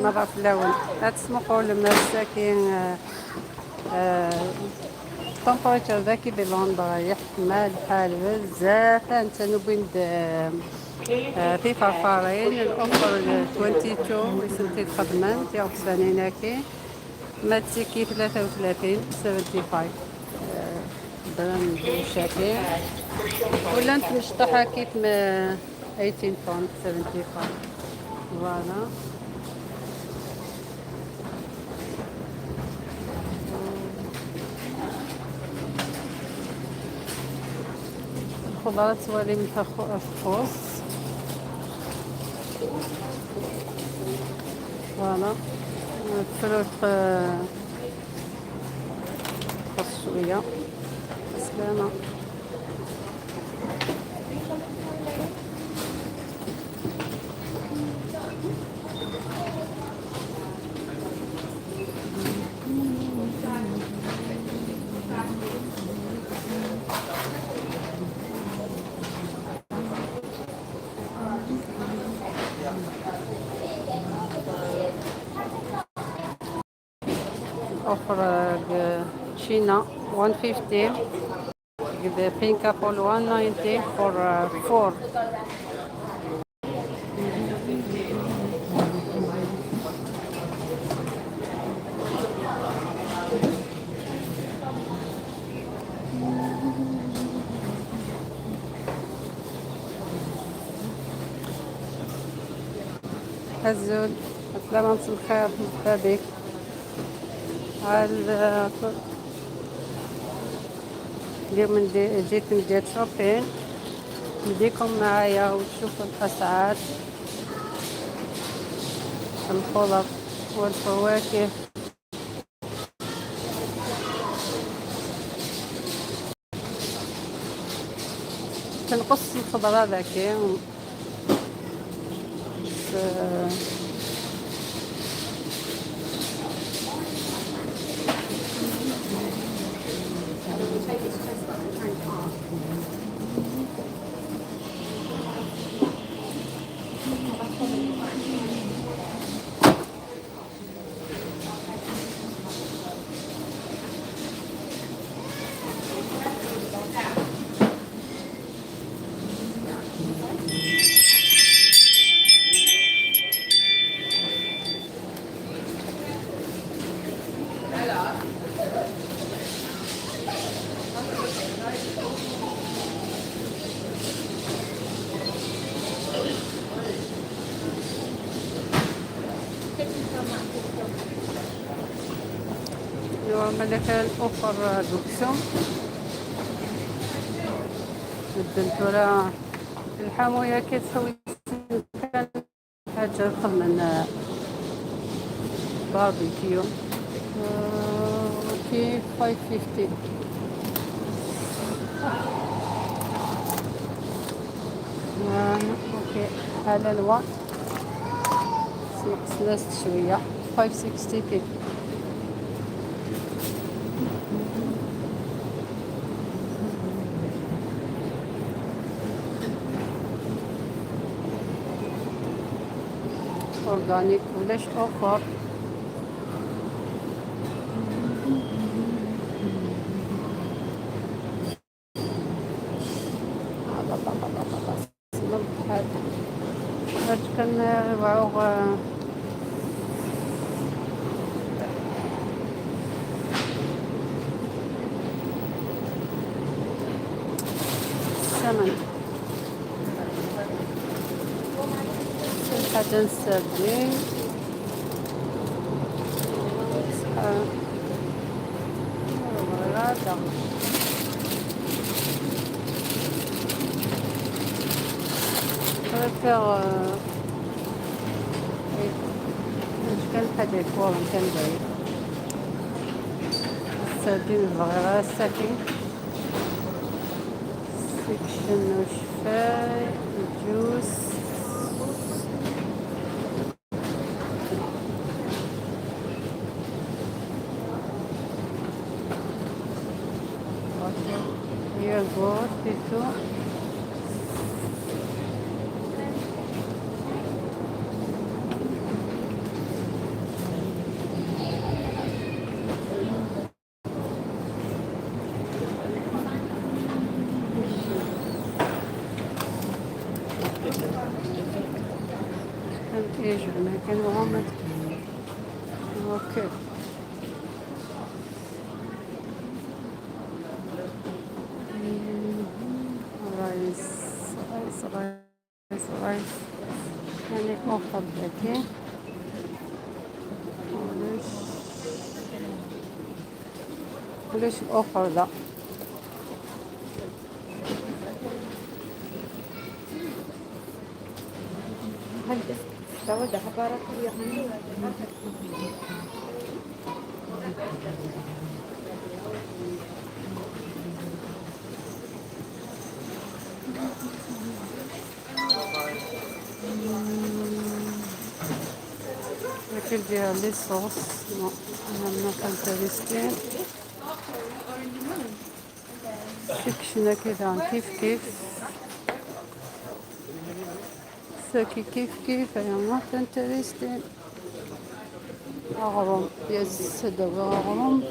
مرة في الأول تسمقوا المساكين. temperature ذاكي بلندن يحمى الحال بزاف. انت نبين في فرفارين الأخر 22 وسنتي خدمان تيغ سنيناكي ما تسيكي 33 75 درهم وشاكي ولا انت مشطحة كيف ما 18 pound 75. voilà. الخضرة توالي من فوس. voilà ال fruit خص شوية. سلامة. offer تشينا 150, the pink apple 190 for 4. الزول السلامة الخير مرحبا بك. على اليوم جيت ندير shopping نديكم معايا وتشوفوا الأسعار الخضر والفواكه. تنقص الخضرة ذاكي ملك ال offer دوكسون الدنتورا الحموية كتسوي كان حاجة من barbecue. okay 550. okay هذا الوقت نقص شوية 560 p. organic ولاش offer. كنبعوغ الثمن حاجة نسابني صحة هذا préfère كان حاجة يكون كان بعيد السردين بغير الساكن section وشفاي juice. Yogurt plutôt. Et je vais mettre une. Okay. Rice, rice, rice, rice. يعني offer ذكي. وليش وليش ال offer ذا؟ لكن ديال les sauces, non, I'm not interested. section كذا كيف كيف ساكي كيف كيف I am not interested. أغرم, yes, هذا هو أغرم.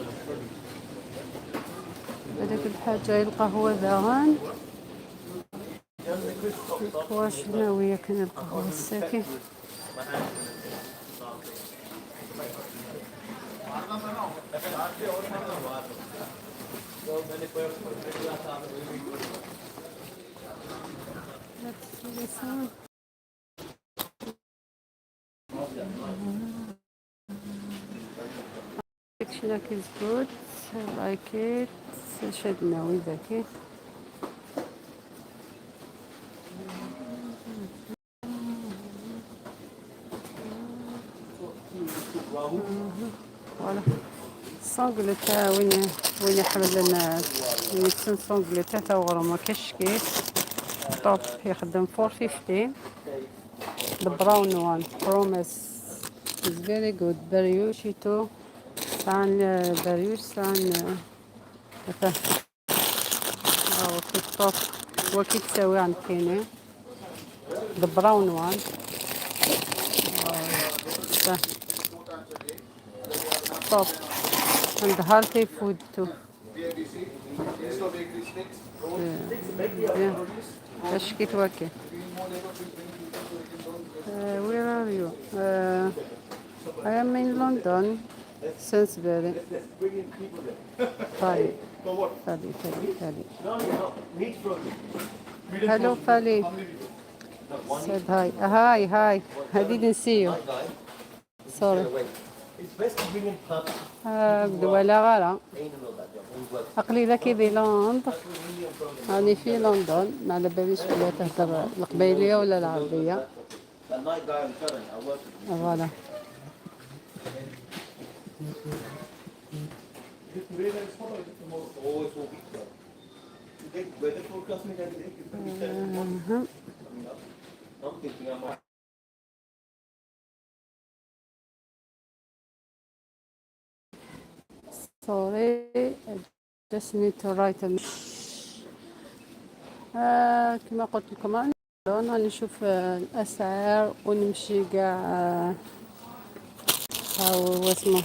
هذاك الحاجة القهوة ذاغان واش ناوية كان القهوة الساكي. Let's see this one. Section is good. I like it. شد ناوي ذاكي. Voilà. Sans gluten وين وين يحمل لنا يتسن sans gluten تا هو ما كاش كيف top يخدم 450, the brown one, promise is very good. بريوش too سان بريوش سان هاو كي top هو كي تساوي عند كاينه the brown one top and healthy food too. Yeah. اش كي تواكل. Where are you? I am in London, Sainsbury. Fali. Fali, Fali, Fali. Hello, Fali. Said hi. Hi, hi. I didn't see you. Sorry. It's best to bring in pups. ولا غارة. Animal that job. Work. أقليلة كي دي لندن راني في لندن ما على باليش ولا تهدر القبيلية ولا العربية. That night guy I'm telling, I work with him. Voilà. Oh, it's all week though. You get weather forecast me every day. It's gonna be 10 coming up. I'm thinking I might. Sorry, I just need to write a كما قلت لكم راني راني نشوف الأسعار ونمشي كاع هاو اسمه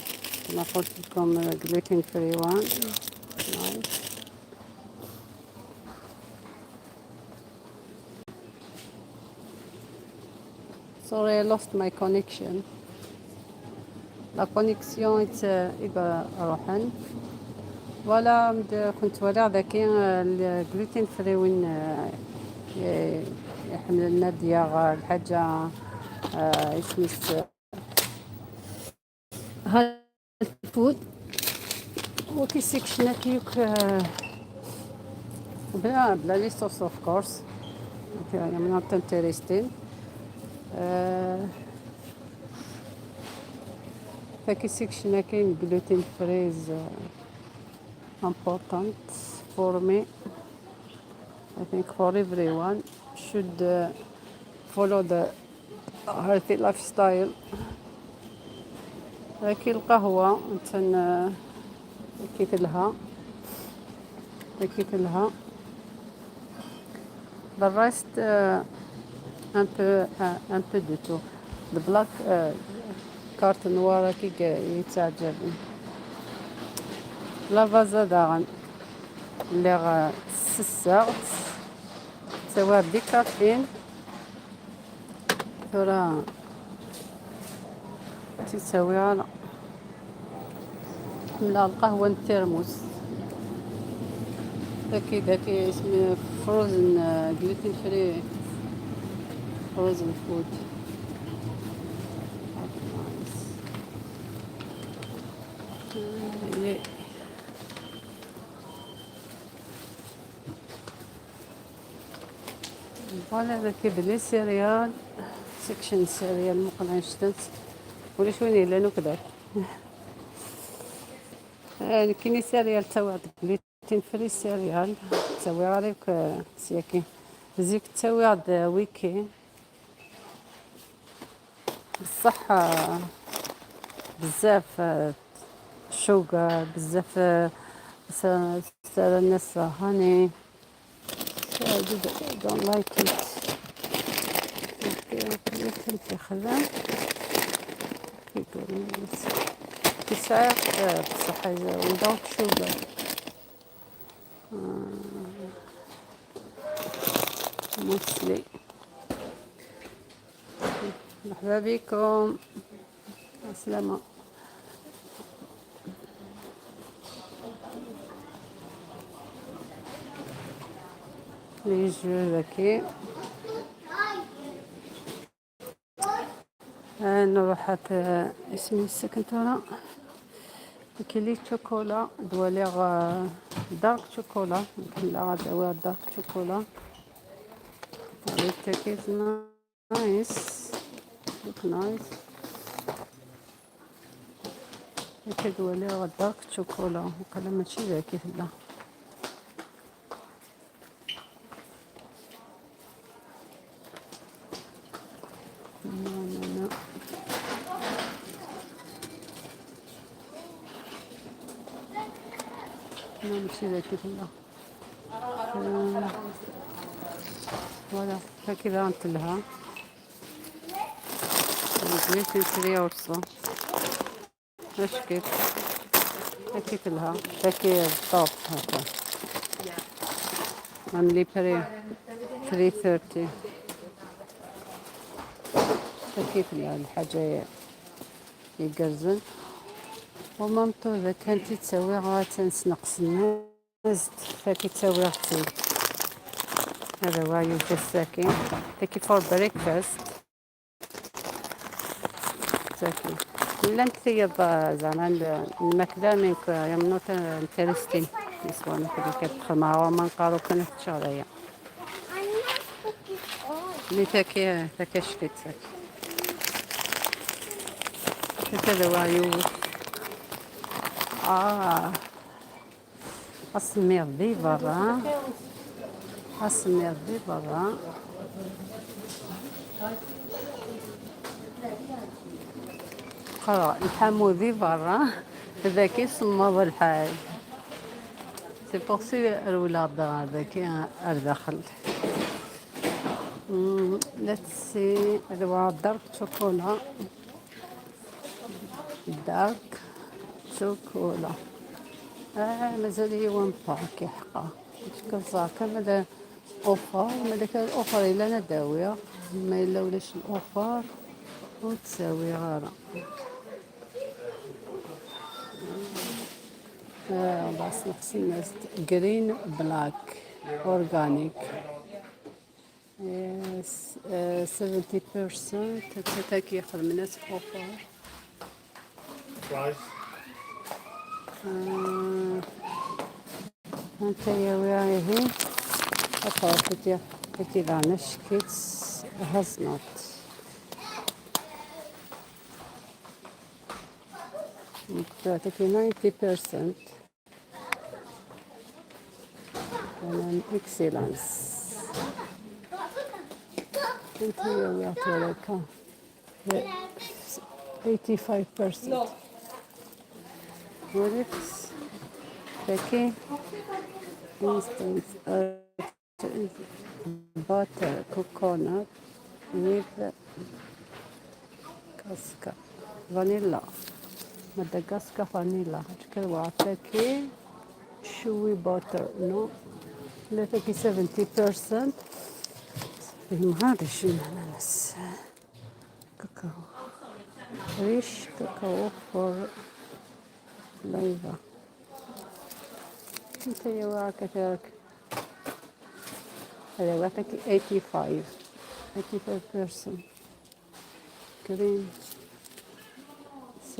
كما قلت لكم gluten free one, nice. Sorry, I lost my connection. La connexion يبقى روحن. Voilà, كنت ولا ذاكي ال gluten free وين يحمل لنا ديال الحاجة اسمس health food وكي section كيوك بلا بلا les sauces, of course I'm not interested. فكي section كاين gluten free is important for me. I think for everyone should follow the healthy lifestyle. لكن القهوة انت كيت لها كيت لها the rest un peu de tout. The black carte noire كي يتعجبني Lavazza داغن اللي تسسغت تسوى décaféiné ثورا تساوي على حملة القهوة الترموس. ذاكي اسمه frozen gluten free frozen food. Nice. Yeah. Voilà ذاكي بلي cereal section cereal مقنع شتنت ولا شوية لانو كذا كاين cereal تاع gluten free cereal تسوي عليك سياكي زيك تسوي عند ويكي بصح بزاف sugar بزاف الناس honey. I don't like it. خدام تسعة بصح without sugar. Mostly. مرحبا بكم، السلامة. Les jeux ذكي نروح حتى اسمي السكنتورة كاين les chocolats دواليغ dark chocolat لا غادي dark chocolat. Take nice, look nice. كدوالي dark chocolat وقال ماشي ذاكي لا. No, no, no. No, ماشي ذاكي لا. Voilà, هكذا نتلها gluten free also. اش كيف هكي لها هكي top هكا عاملي بري 330 كيف الحاجة يقرزن ومامتو إذا كانت تسوي غاتنسنقص الناس فكي تسوي اختي هذا هو يوجد تاكي for breakfast تاكي لا نتيض زعما الماكلة ميك I'm not interested this one كتدخل مع ما نقارو كانت تشغلية اللي تاكي تاكي شكيت تاكي هذا هو يوجد السمير دي برا السمير دي برا قرا الحمو ذي برا ذاكي صمد الحال c'est pour ça الولاد ذاكي الداخل. Let's see هذا هو dark chocolat dark chocolat مازال هي one pack حقا كنزاكا ماذا offer ماذا كان ال offer الا انا داويه ما الا ولاش ال offer وتساوي غارة. باس نقص الناس green black organic 70% حتى كيخدم الناس offer. Price. انت يا وياهي أخا فتي دانش kids has not تعطيك 90% تمام excellence. انت يا ويعطي لك 85% وريكس تاكي instant butter coconut with كاسكا فانيلا مدغسكا فانيلا هاكا تاكي chewy butter no لا تاكي 70% فيهم هذا شنو ناس كاكاو. Rich cacao for flavor. انت يا واعك هذا يعطيك 85 85% cream 70%.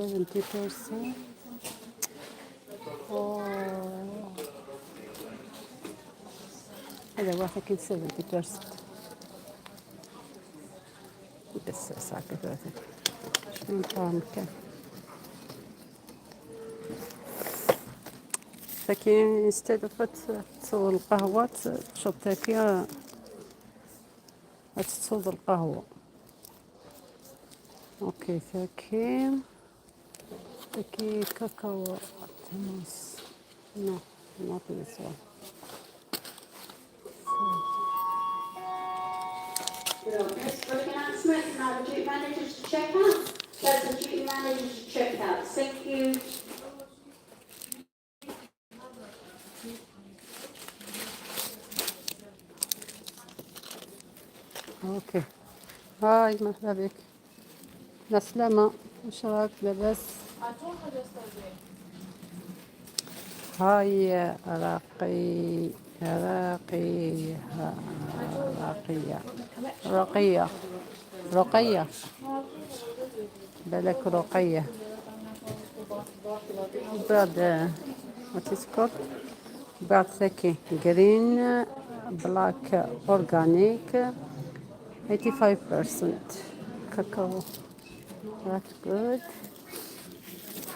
Oh. هذا يعطيك 70%. بس ساعة كذا شنو نفهم كان لكن instead of تصور القهوة تشرب تاكي تصوض القهوة. Okay, ثاكي ثاكي كاكاو تموس. No, not this one. Next announcement, can I have the duty managers to check out? That's the duty managers to check out. Thank you. Okay, hi, مرحبا بك. السلامة، واش راك؟ لاباس؟ هاي راقي راقي راقية رقية رقية بالك رقية. بعد what is called بعد ثكي green black organic 85% cacao, that's good.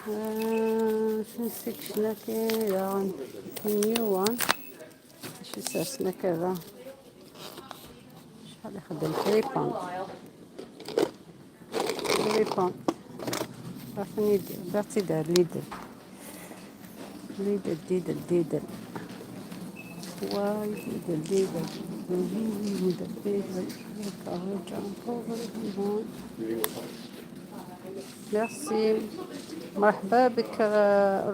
شنو section كذا new one شو سرسنا كذا شحال يخدم 3 pound 3 pound. عرفني بعتي دار Lidl Lidl Lidl Lidl واي Lidl Lidl Lidl Lidl. Merci. مرحبا بك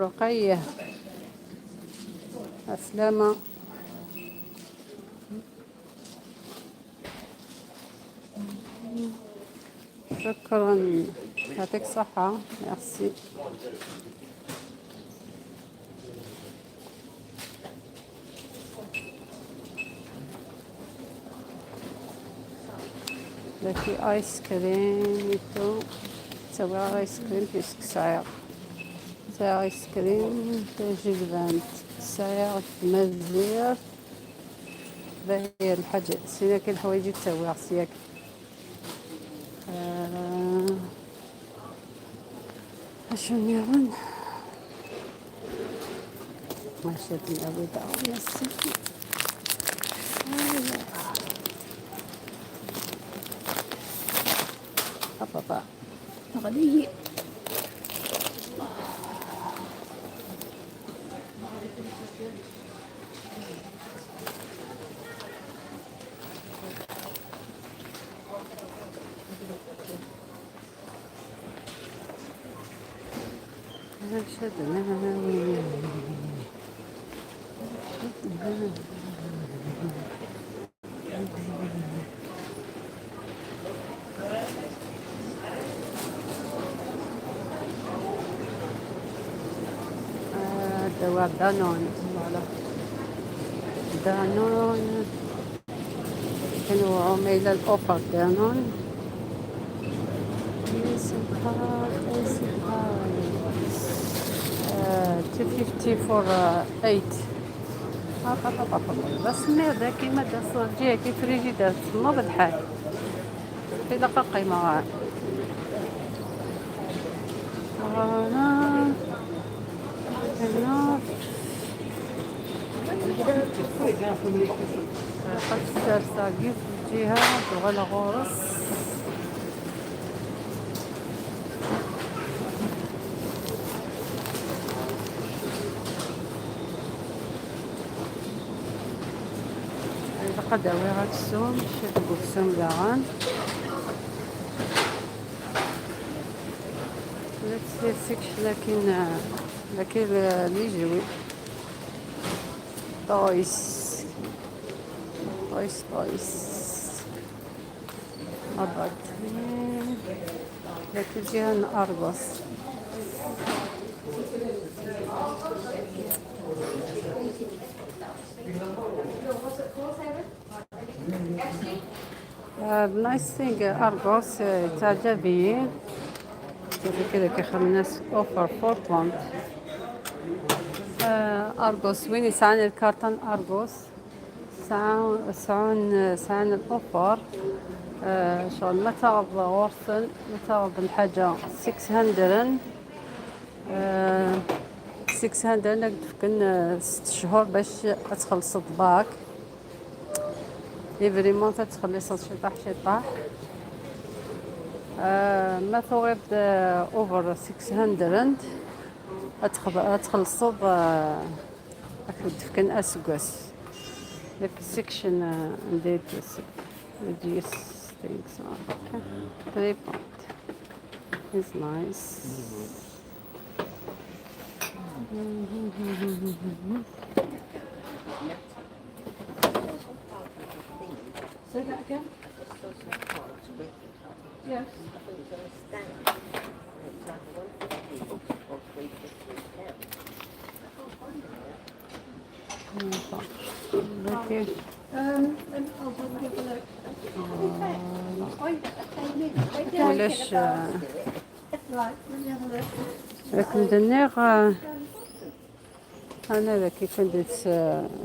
رقية، السلامة. شكرا، يعطيك الصحة، ميرسي. لكي ice cream تو تسوي ice cream puisque ساعة تاع ice cream تجلبانت ساعة مزير هي الحاجة سينا كاين الحوايج تسوي سياك. اشو نيران ما شاتني أبي يا سيدي. بابا غالي. شدنا. دواء دانون، voilà، دانون كانوا عميل ال offer دانون. Is hard 250 for 8. بس ماذا كيما داس جهة كي فريجيدار تما بالحال في دقة قيمة voilà هنا قد السارساكي في الجهة وغلا غورس. قد غاد السوم شي السوم داغان. Let's see لكن les jouets, toys toys toys. أبعد لكن جهة Argos. Nice thing Argos تعجبني. شوفي كذا كيخدم الناس offer 4 pound. Argos وين يسعان الكارتون Argos سعون سعان ال offer شغل ما تغض غورسن ما تغض الحاجة 600 600 تفكن 6 شهور باش تخلص back every month تخلص شطح شطح. ما ثغيب over 600 تخلص تفكن اسقس لك section and reduce things. Okay. 3 pound is nice. Say that again? Yes. Okay. And I'll have a look. ولاش Right, let me have a look. لكن دنيغ انا ذاك كي درت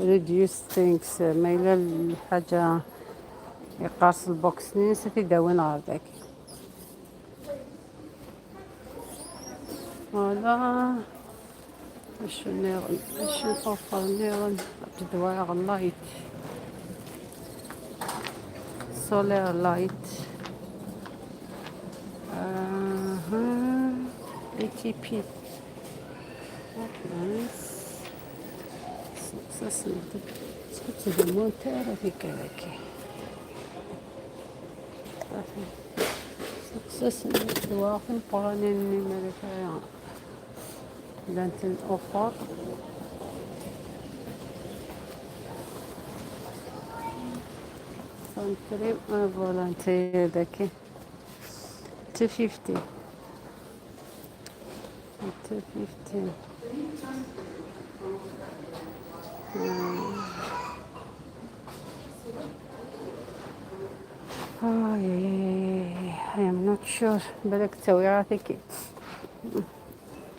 reduce things ما الا الحاجة يقارص ال box ني تيداوين غير ذاك. voilà اش نيرن اش نوفر نيرن تدوار light solar light اها ATP. Nice. سنة في كذاك سقسس دواخل قرانين ملكة لانت ال offer sun cream. Voilà انت ذاكي 250 250. آي I am not sure بالك تسوي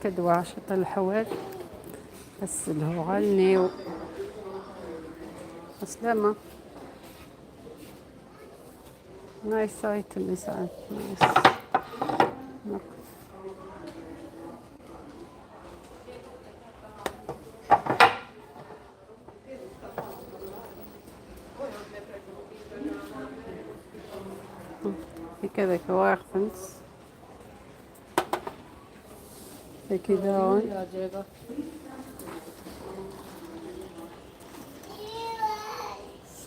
كدوا شط الحوال بس هو غني. سلامة. Nice item is that nice. Look. في كذا كواخفنس في كذا هون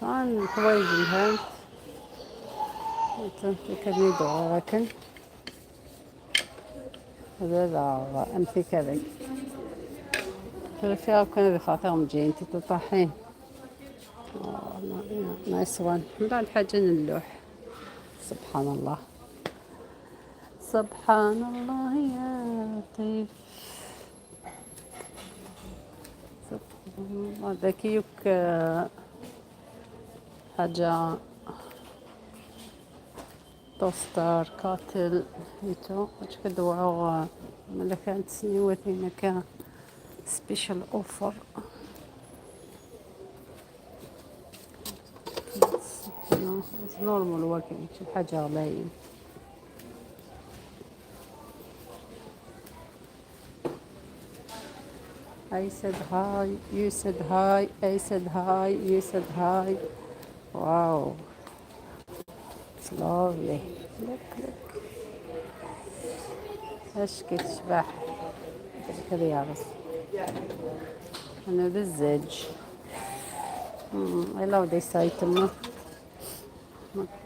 صان حوايج الهند كذا لكن هذا لا أمثي كذا فيها كان خاطرهم جايين تطحين. Nice one. من بعد حاجة نلوح. سبحان الله سبحان الله يا لطيف سبحان الله. ذاك يوك حاجة toaster kettle هيتو واش كدوعو ملي كانت سنيواتين كان special offer normal working شي حاجة غلايين. I said hi, you said hi, I said hi, you said hi. Wow, it's lovely. Look, look. اش كتشبح كذا يا بس انا بالزج. I love this item.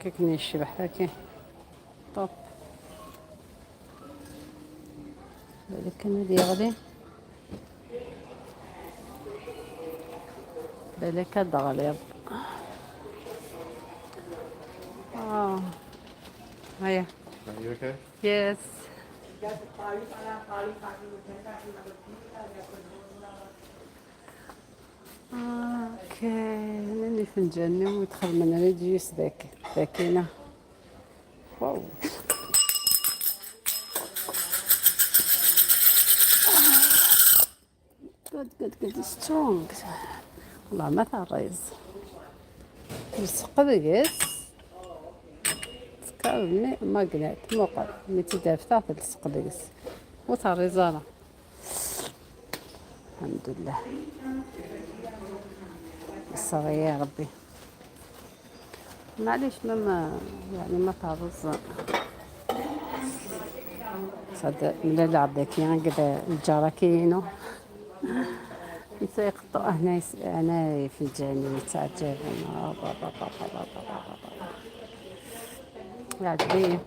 كيكني الشبح هاكي top بالك انا ديالي بالك غليظ. هيا. You okay? Yes. Okay, نني فنجان ويدخل من ريديوس ذاك ذاكينا. Wow. Good, good, good, strong. والله ما تعريز لصق ديس تكرني magnet موقع ملي تدافع تلصق ديس وتعريزارة. الحمد لله الصغير يا ربي. معليش ما يعني ما تعرز صاد من لعب ذاك كذا الجارة كاينو يقطع هنا انا في الجانب يتعجب يعجبني.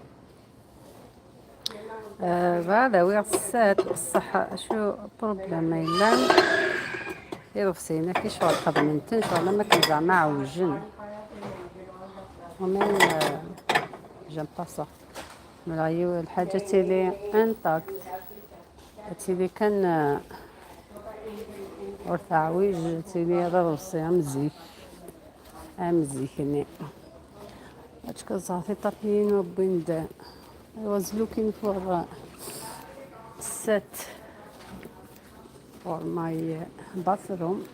هذا ويغ السات بصح شو بروبليم إلا يرفسينا كي شغل خدمتن شغل ما كان زعما عوجن ومن j'aime pas ça. مرايو الحاجة تيلي intacte تيلي كان ورث عويج تيلي غرسي امزيك امزيك ني اتشكا صافي طابين وبين. I was looking for a set for my bathroom.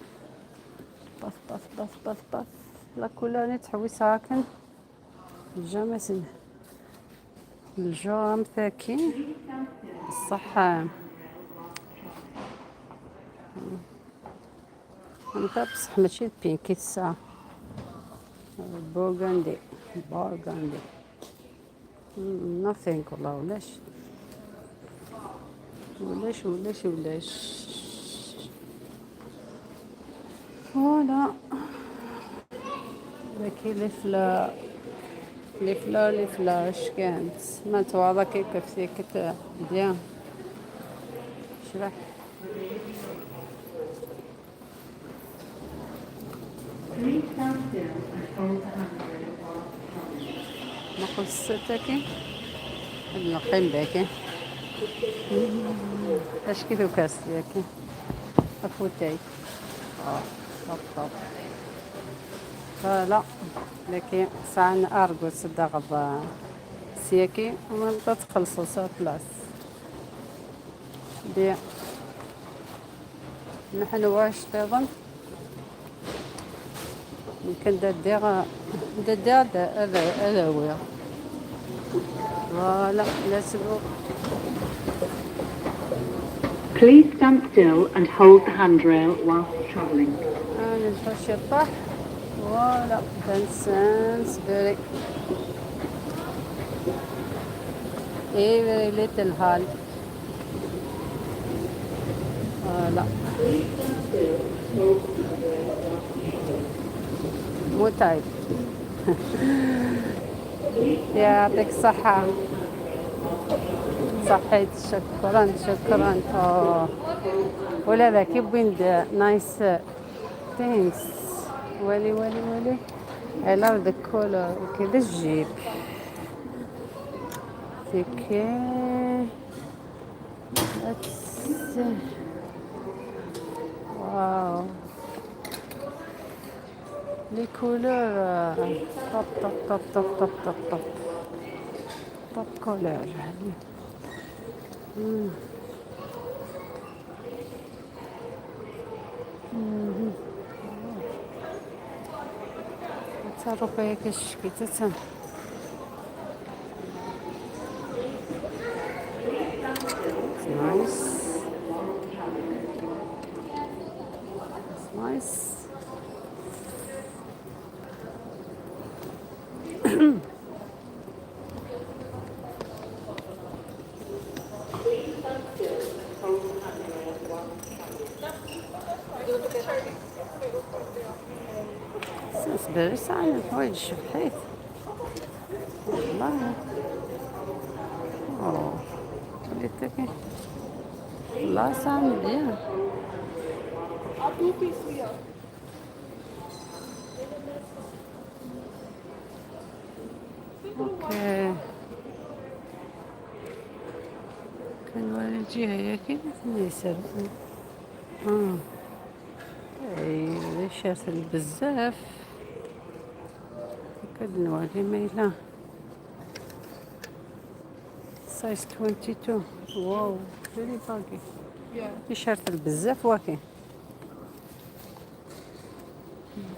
Bath, bath, bath, bath, bath. La couleur ني تحويسها كان jamais الجو مثاكي الصح انت بصح ماشي ال pink الساعة burgundy, burgundy, nothing. والله ولاش ولاش ولاش ولاش. Voilà, لكن les fleurs, les fleurs, les fleurs كانت ما تواضع كيف كت bien شرح. Please stand still and hold the handrail while traveling. نقول ستاكي نقيم باكي اش كيلو كاس ياكي افوتاي top, top. Voilà, لكن ساعة ارجو صدق سياكي وما تخلصوا sur place. Bien, نحن واش تظن يمكن دير دير هذا هذا هو. Voilà, let's go. Please stand still and hold the handrail whilst travelling. انا نحوش يطيح. Voilà, تنسانس very very little hal. Voilà, متعب. يعطيك الصحة صحيت شكرا شكرا. أوه. ولا ذاك بوين nice things. ولي ولي ولي I love the color. Okay, this jeep. Okay. Let's see. Wow. Les couleurs top, top, top, top, top, top, top, top couleur. مم. تصرف كشكي تتن. Nice. It's nice. سنسبري ساعة الحوايج شبحيت والله. أوه وليت والله ساعة bien. Okay. نوري الجهة ياكي يسر. اي شارت بزاف كاد نوالي مايلة size 22. Wow, very baggy. شارت بزاف واكي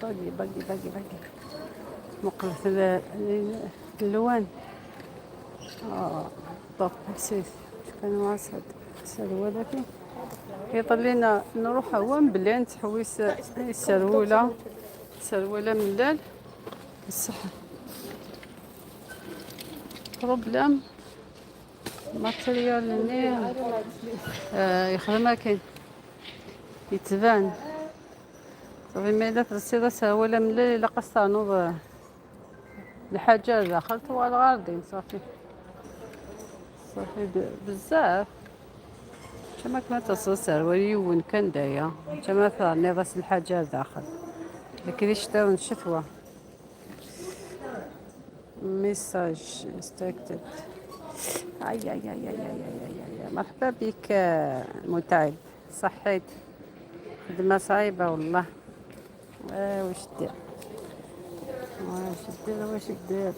baggy baggy baggy baggy مقلة اللوان. طب نسيت كان واسد سرولة يطلينا نروح هو بلان تحويس سرولة سرولة ملال بصح problème matériel ني يخدم كاين يتبان صافي. ما الا ترسيض سرولة ملال الا قصة نوض الحاجة داخل طوال غاردين صافي صافي بزاف. كما كما تصل سروال يون كان دايا كما ثاني راس الحاجة داخل لكن يشتاو الشتوى. message instructed. اي اي اي اي اي اي اي. مرحبا بك متعب. صحيت خدمة صعيبة والله. واش دير واش دير واش دير.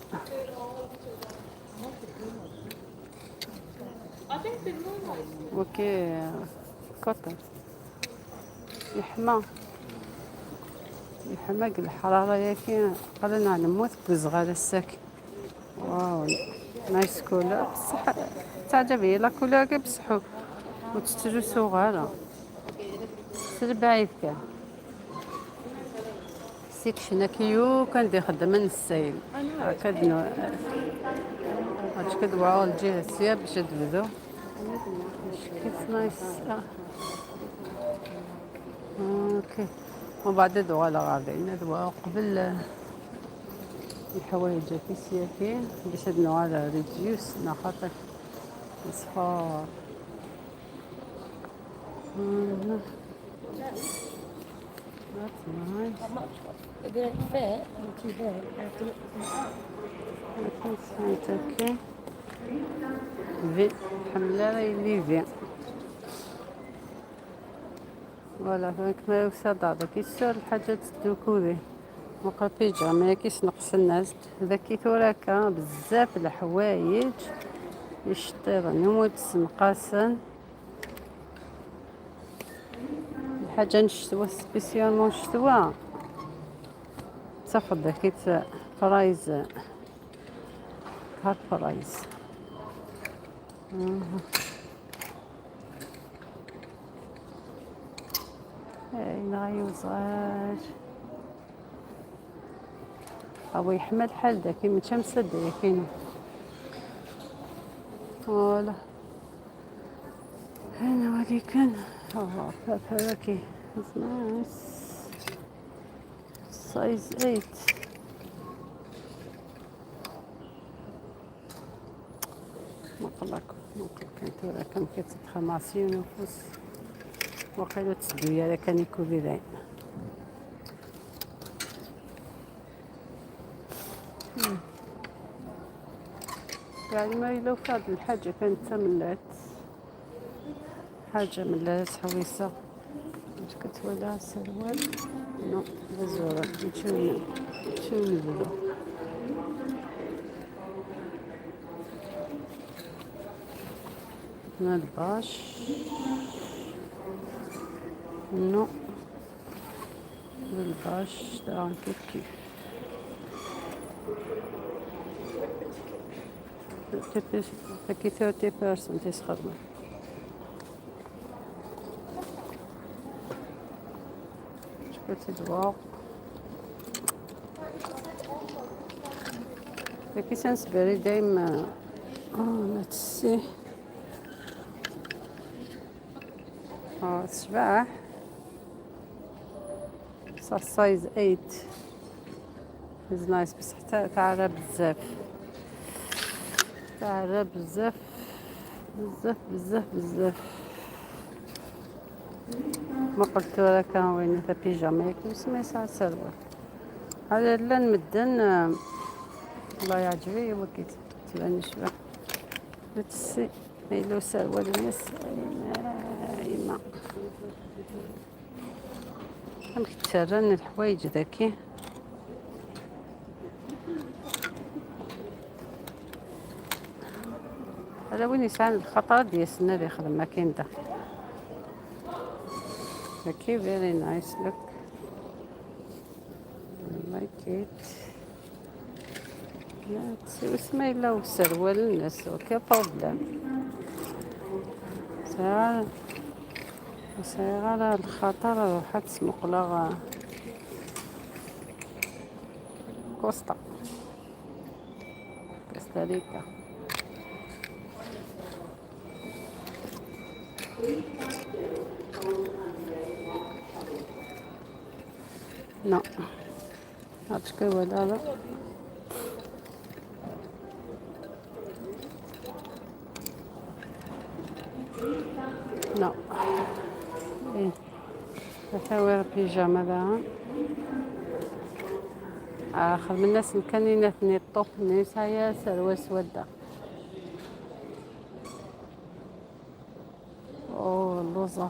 okay coton يحمى يحمى الحرارة ياكي قلنا نموت بزغال الساك. Wow, nice couleur بصح تعجبني la couleur بصح وتستجوسو غالا سلبعيد كان section كيو كان دي خدم من السيل هكا هادشي كدوعو الجهة السيا باش تبدو كيف nice. Okay ومن بعد دوا على غادي ندوا قبل الحوايج في سياكين باش ندو على reduce خاطر صفار. That's nice. It didn't fit. I'm too big. I have to look them up. I think it's okay. في الحملة راهي لي في voilà كما وسا كي السور الحاجة تدوكوذي وقا بيجاما كيس نقص الناس ذاكي ثوراكا بزاف الحوايج يشطير نموت سنقاسن الحاجة نشتوا spécialement نشتوا تاخذ كي price half price. اي صغار او يحمل الحال داكي ماشي مسد كاين. Voilà هنا ولكن هذاكي nice size 8. نقولك نقولك انت كان كتتخماسي ونفوس وقيلو تسدويا كان يكون ذاين. يعني ما لو فاد الحاجة كانت ملات حاجة ملات حويصة واش كتولى سروال نو بزورة نمشيو نمشيو نبدو. هنا الباش نو الباش تاع كيف كيف كي 30% يسخدم. شكون تدوا كي سانسبري دايما. Let's see. صباح صح size 8 is nice بصح تعرى بزاف تعرى بزاف بزاف بزاف بزاف. ما قلت ولا كان وين تا بيجاما ياك سمي ساعة سروال هذا لا نمدن الله يعجبني وكي تبان شبه. Let's see. ما سروال الناس يما كتسرن الحوايج ذاكي. هذا وين يسعى الخطر ديال السنة اللي يخدم ما كاين دا. Okay, very nice look. I like it. اسمع إلا وسروال الناس aucun problème. سير على الخطر روح تسمقلا كوستا كوستاريكا. No, هادشي ولا لا. No. إيه. ثاوي بيجاما ذا آخر من الناس مكانين ثني الطوب نيسا سروال سودا. أوه لوزة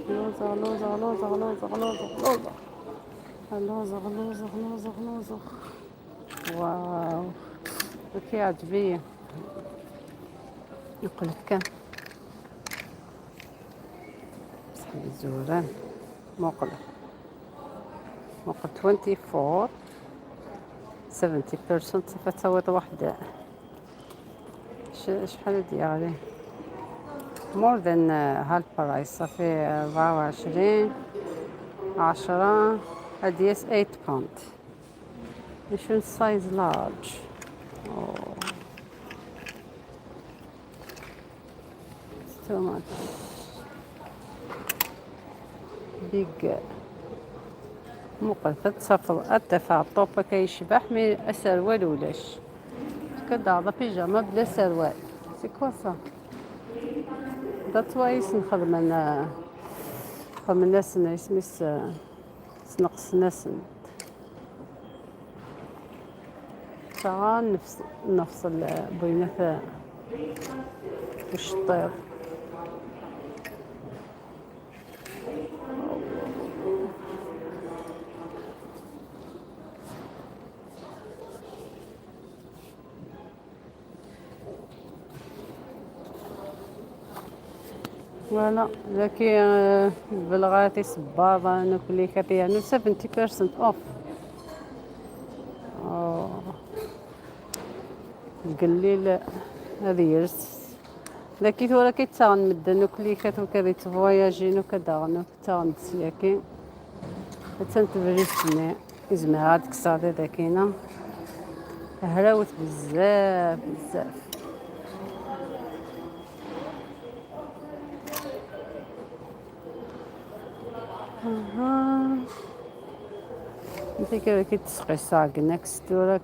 لوزة لوزة لوزة لوزة لوزة لوزة لوزة لوزة لوزة لوزة. واو okay عجبية. نقول لك كان بصح الزوران موقل موقل 24 70% صافي واحدة. شحال ديالي more than half price. صافي 24 10 هادي 8 pound. شنو size large. Too much big. موقف تصفر الدفع الطوبة كيشبح mais السروال ولاش كدعض بيجاما بلا سروال. c'est quoi ça that's why نخدم انا نخدم الناس اسميس نقص ناس ساعة نفصل بينات الشطير. voilà لكن بلغاتي صباطة ناكل كاتي 70% off. قليل هذه يرس لكن ثورا كيتساغن مدن ناكل كاتو كذي تفواياجي نو كدا نو تاغن تسياكي تنتبريسني إزما هاد كسادي داكينا هراوت بزاف بزاف. انت كي تسقي ساق نكست ولا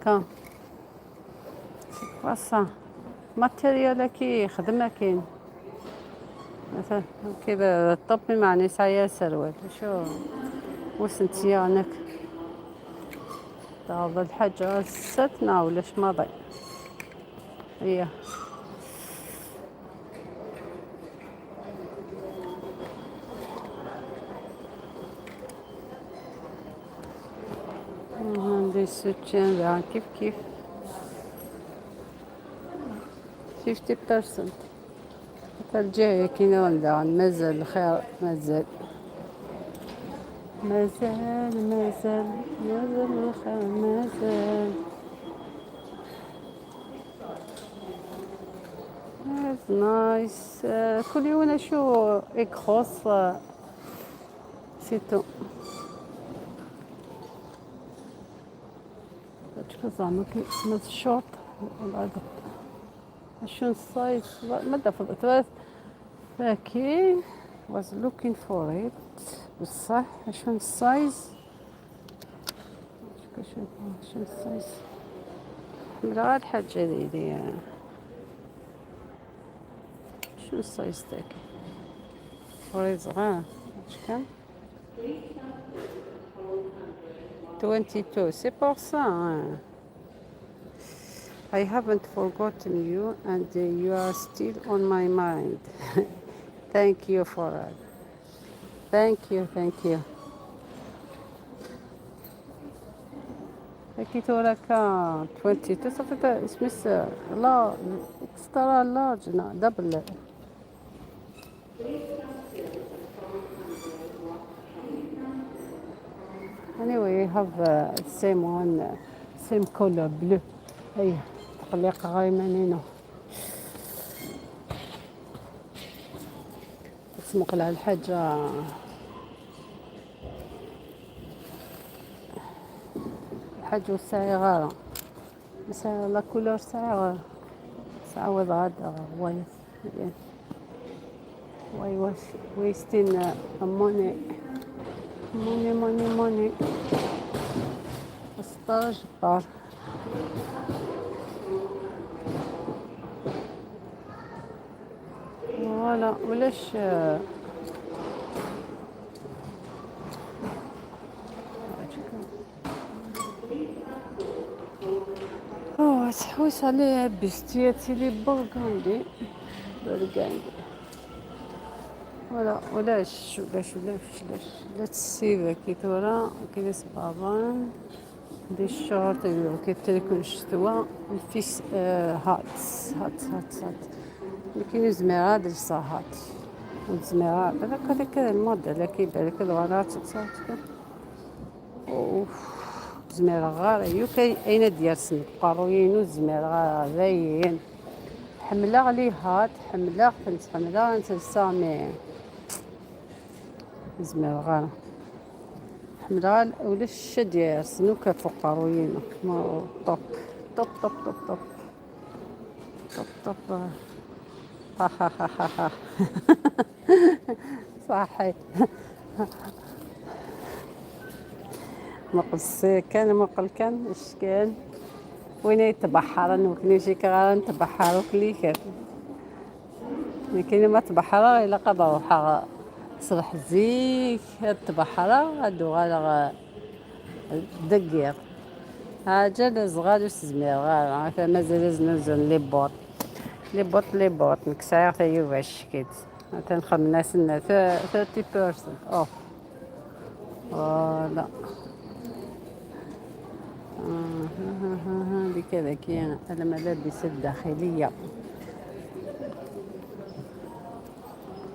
c'est quoi ça matériel كي خدمة كاين مثلا كذا الطب معني سايا سروال شو وسنتيانك تاخذ الحاجة ستنا ولاش ماضي هي عندي سوتيان ذا كيف كيف 50%. حتى الجاية كاينة ولا مازال الخير مازال مازال مازال مازال الخير مازال. nice. كل يوم شو اكروس c'est tout. زعما كيسمى الشورت شنو ال size ما دفضت لكن was looking for it بصح شنو ال size شنو ال size غير الحاجة ديالي شنو ال size تاعك فري صغير شكون 22 c'est pour ça. I haven't forgotten you and you are still on my mind. Thank you for it. Thank you, thank you. لقيتو لك 22 صافي اسمس لا extra large, no, double. Anyway, you have same one, same color, blue. اي تقليق غايمانينو تسمق لها الحاجة الحاجة والساعة غارة بس la couleur ساعة ساعة هذا why was wasting money, money, money, money. 16 بار. voilà ولاش أوه تحوس عليه بستياتي les burgundy, burgundy. voilà ولاش ولاش ولاش ولاش لا تسيبا كي تورا كي سبابان دي الشورت كي تكون الشتوى الفيس hats, hats, hats, hats. لكن زميرة ديال hat وزميرة هذاك الموديل كيبان لك الغرات تصاوت. اوف زميرة غار يوكي اين ديال سن قاروينو زميرة غاين حملة les hats حملة فهمت حملة انت سامي زميرة غار حملة ولا الشد سنوكا فوق قاروينو top, top, top, top, top, top, top. ها ها ها ها ها صحيح مقص كان مقل كان اشكال وين يتبحر وكني شي كغا نتبحر وكلي كان لكن ما تبحر الا قضى روحها صبح زيك تبحر هادو غالا دقيق حاجة صغار وسزمير غا مازال نزل les bottes, les bottes, les bottes نكسعيغ تا شكيت تنخدم سنة 30% off. voilà هذه كذا كاين الملابس الداخلية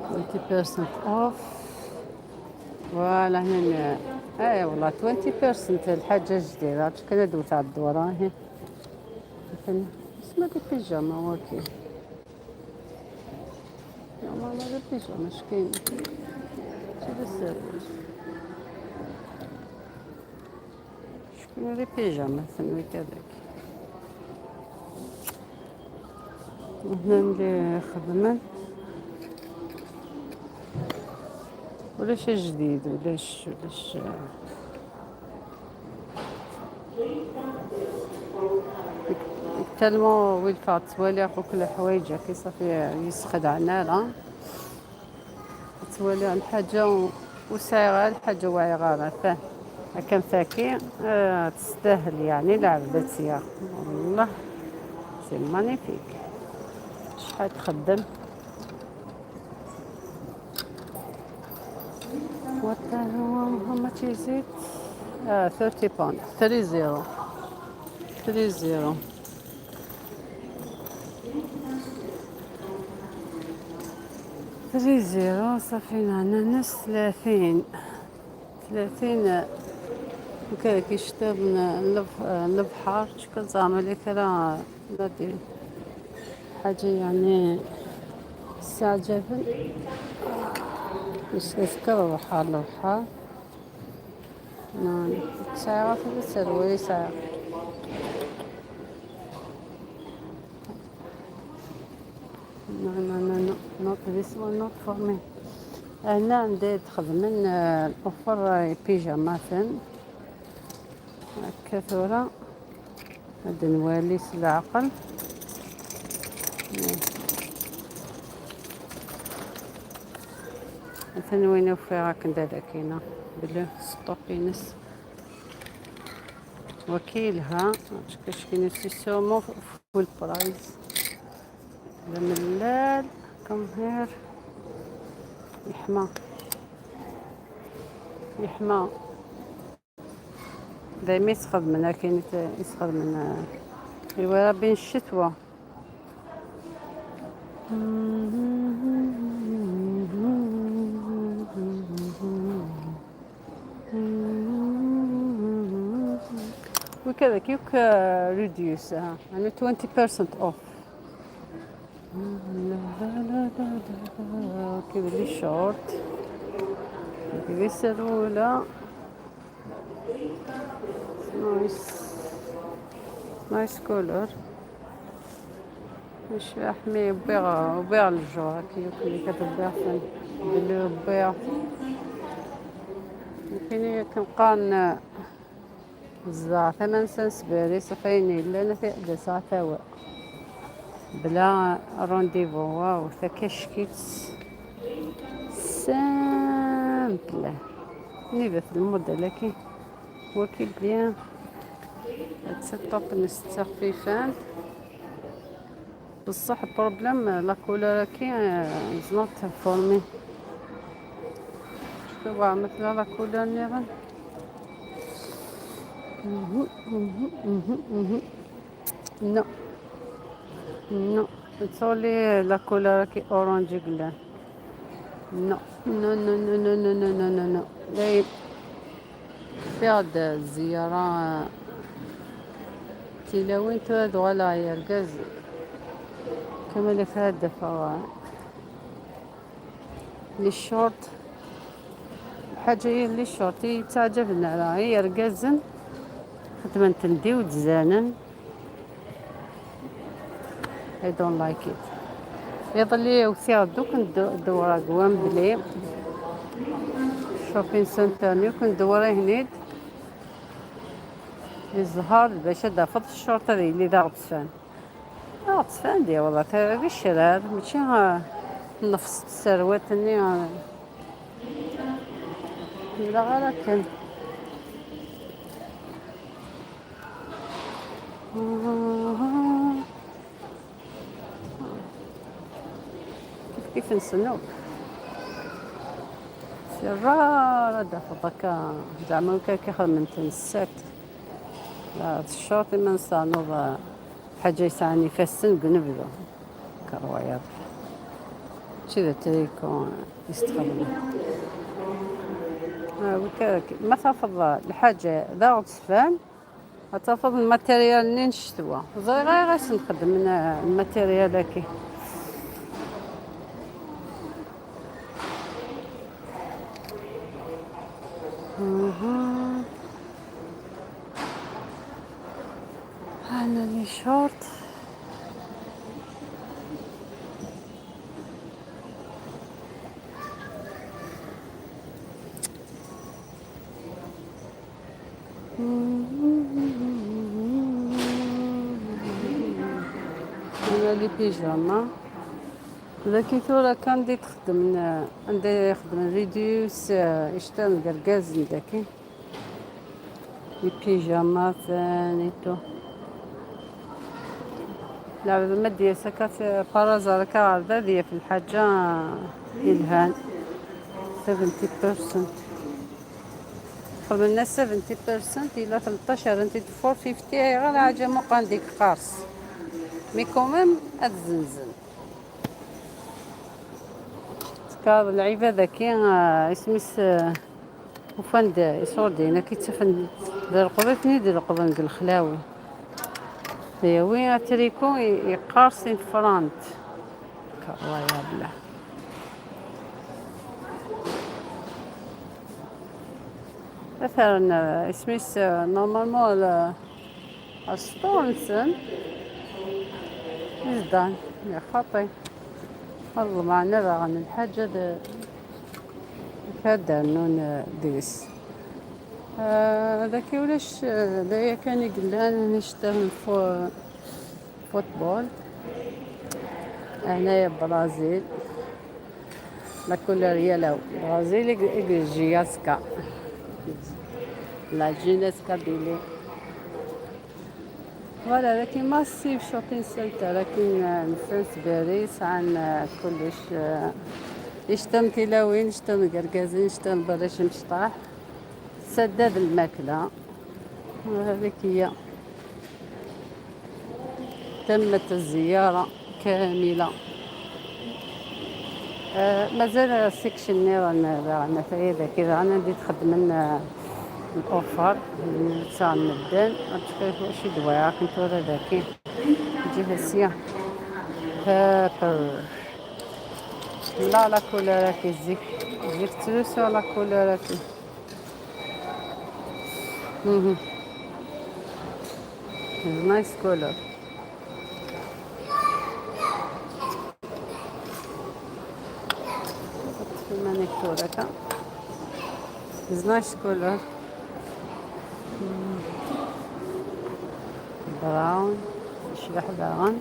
20% off. voilà هنا اي والله 20% الحاجة الجديدة كان دوت على الدورة هي اسمها des pyjamas واكي ما des pyjamas اش كاين شو شكون les pyjamas سمي كذاك هنا اللي خدمت ولا شي جديد ولاش tellement وين توالي كل حوايج كي صافي يسخدعنا لا توالي على الحاجة وسايغة الحاجة واعي فاه كان فاكي تستاهل يعني لعبت يا والله c'est magnifique شحال تخدم. What the hell, how much is it? 30 pound, 30 30 30 صافي هنا نص 30 30 وكذا كيشتغل البحر شكون زعما لك راه غادي حاجة يعني الساعة جابن مش نذكر البحر البحر نعم ساعة في السروي ساعة. No, no, no, no, not this one, not for me. هنا عندي تخدم الأوفر بيجامات كثورة هاد نوالي العقل مثلا وين فيها كندا كاينه بلو ستوبينس وكيلها كاش كاين سي سومو. Full price. الملال come here. يحمى يحمى دايما يسخد لكن يسخد من ايوا بين الشتوى. وكذا كيوك reduce يعني 20% off. لا لا لا لا كذا les shorts، كذا سرولة. Nice, nice color. مش حمي بيع بيع الجو كي اللي كتبيع bleu بيع. يمكن كنبقى الزع 8 سنسبري صفيني لا في ساعة توا بلا rendez-vous. واو ثكشكيت simple نيبت الموديل كي وكي bien top نستة خفيفان. بصح problème la couleur كي is not for me. شوفوا مثلا la couleur نيغن. No, no, it's only la couleur كي orange قلان. No, no, no, no, no, no, no, no, no, no. في هاد الزيارة تيلاوين تراد ولا يرقز كما اللي في هاد الدفع les shorts. الحاجة هي les shorts تعجبنا راه هي رقازن خدمة تندي وتزانن. I don't like it. يظل وثير دوك ندورا Wembley shopping center نيو ندورا هنيد الزهر باش دافض الشورت هذه اللي دار تفان دار تفان دي والله ترى الشرار ماشي نفس السروات ني لا غير كان كيف كيف نسنوك سرارة دافض زعما كيخدم من تنسات لا الشرطي ما نصانوض حاجة يسعني فاسن قنبلو كروايات كذا تريكو يستخدمه. ما تفضل الحاجة ذا تفان تفضل ال matériel اللي نشتوا غير غير نخدم من ال matériel هكي. أنا les shorts أنا les pyjamas لكن ثورة كان دي تخدم عندي يخدم reduce يشتغل قرقاز نداكي les pyjamas ثاني تو لا ما دي سكات بارازا كا دي في الحاجة يلهان 70% خدمنا 70% إلى 13 انت 450 غير حاجة مقان ديك قارص mais quand même الزنزن تكاد العبادة كي اسميس وفند يصور كي تفن القضية دير القضية الخلاوي وين تريكو يقارسين فرانت الله يا بلا. مثلا اسميس normalement السطور نسن يزدان يا خاطي والله معنا باغا الحاجة هذا نون ديس هذاك ولاش دايا كان يقلان نشتغل football هنايا برازيل la couleur yellow برازيل جياسكا لا جينيسكا ديلي. voilà، لكن massive shopping center، لكن سانسبري عن كلش يشتم تلاوين، يشتم قرقازين، يشتم برش مشطاح سداد الماكلة. وهذيك هي، تمت الزيارة كاملة. مازال section رانا في كذا، انا بديت تخدم لنا ال offer تاع المدن. شي دواء كنت ولا ذاكي جهة سيا purple لا la couleur كي زيك زيك تلوسو la couleur كي nice color. في المانيكور هكا nice color brown شبح brown،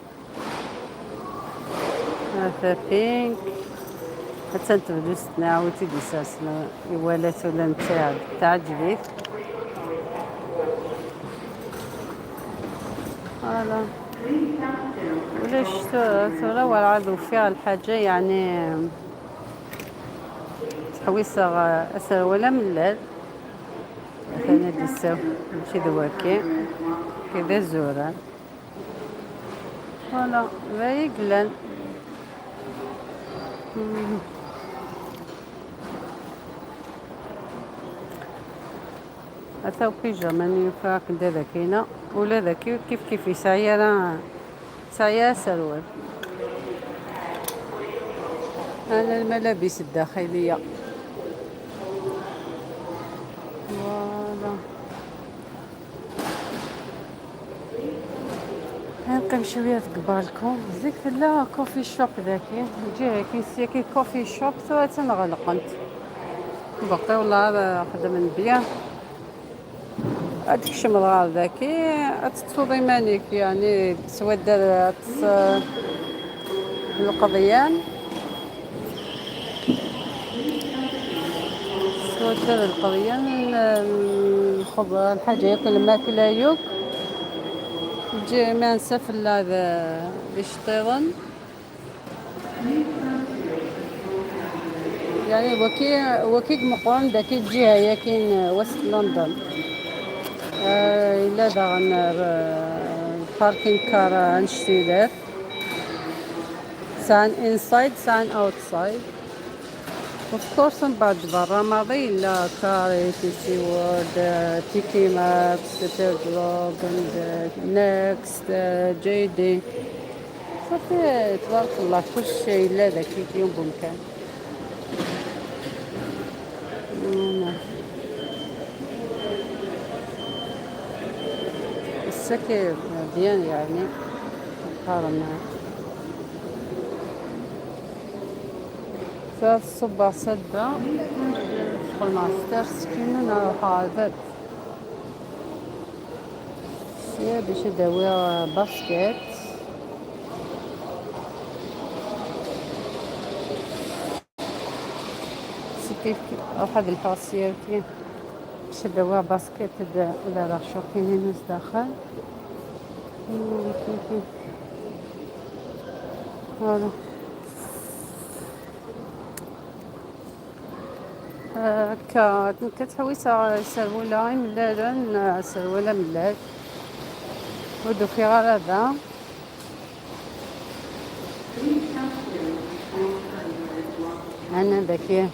هذا pink. حتى نتبدو نعاود تيدي ولات ولا نتاع تعجبك. voilà، ولا شتو ثورة ولا فيها الحاجة، يعني تحويسة أسر ولا ملال مثلا ديساو ماشي دواكي كذا زوران. voilà فايقلان. هذا بيجاما ينفع كدا ذاكينا ولا ذاكي كيف كيف سعيا سعيا سروال. أنا الملابس الداخلية. voilà، نقيم شوية قبالكم زيك لا coffee shop ذاكي نجي كي كي coffee shop ثوا تنغلقنت بقي. والله هذا خدم bien، تكشم الغار ذاكي تتصوضي مانيك، يعني تسود القضيان، تسود القضيان الخضر الحاجة ياكل الماكلة يوك تجي ما نسافر هذا يشطيضن. يعني وكي مقرن داك الجهة ياكين وسط لندن. إلا داغن parking car نشتيلات سان inside سان outside of course. من بعد برا ماضي لا كاري تي وورد TK Maxx Superdrug Next JD. صافي تبارك الله كل شيء لا ذاك اليوم بمكان. السكر bien يعني مقارنة. فالصبح سدة ندخل مع ستار سكينة نروح عادات باش نداوي basket. كيف روح هاد الحوصية باش نداوي basket ولا راه shopping ناس داخل. voilà هكا كتحويسة سرولة ملالا سرولة ملال ودو في غير هذا. أنا ذاكي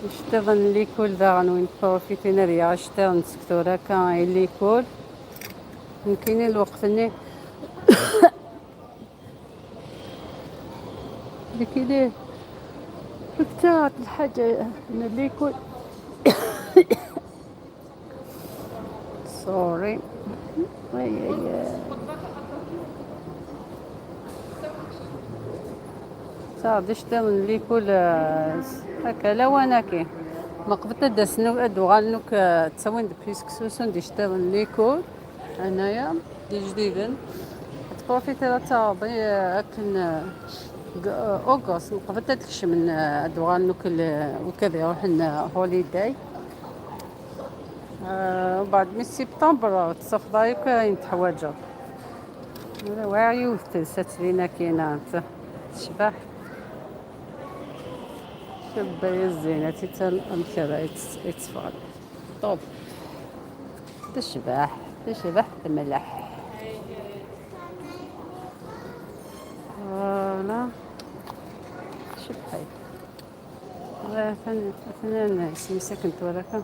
نشتغل l'école ذا وين profiter نريا نشتغل نسكتورا كان l'école يمكن الوقت ني ديك ليه كتات الحاجة من l'école. sorry صافي اشتغل l'école هكا لا وانا كي ما قبلت داسنو ادو غالنوك تسوين puisque سوسون دي اشتغل l'école انايا دي جديدا ت profiter تاعي اكن اوغوست قبلت تكشم من ادوغال وكذا يروح لنا holiday. وبعد من سبتمبر تصفضايك كاين تحواجه. واعي وتنسات لينا كاينة تشبح شبه الزينة تيتا الأمثلة يتفعل طوب تشبح تشبح تملح فوالا شبحي اثنين سمسك انت ولك.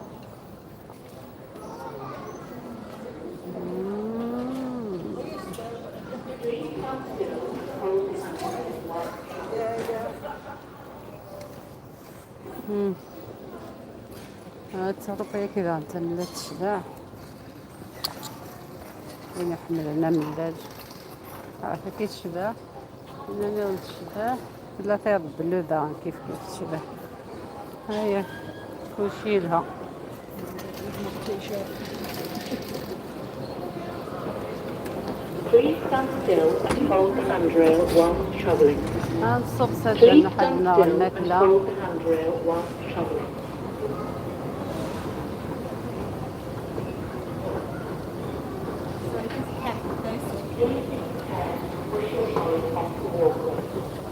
تربية كذا انت ملات تشبع وين حملنا ملاج عارفة كي تشبع انا تشبع لا طير بلوذا كيف كيف تشبع هيا كلشي لها. Please stand still and hold the handrail whilst travelling. نصب Please سدنا stand حدنا still and الماكلة. hold the handrail whilst travelling. Please be prepared to push your trolley off the walkway.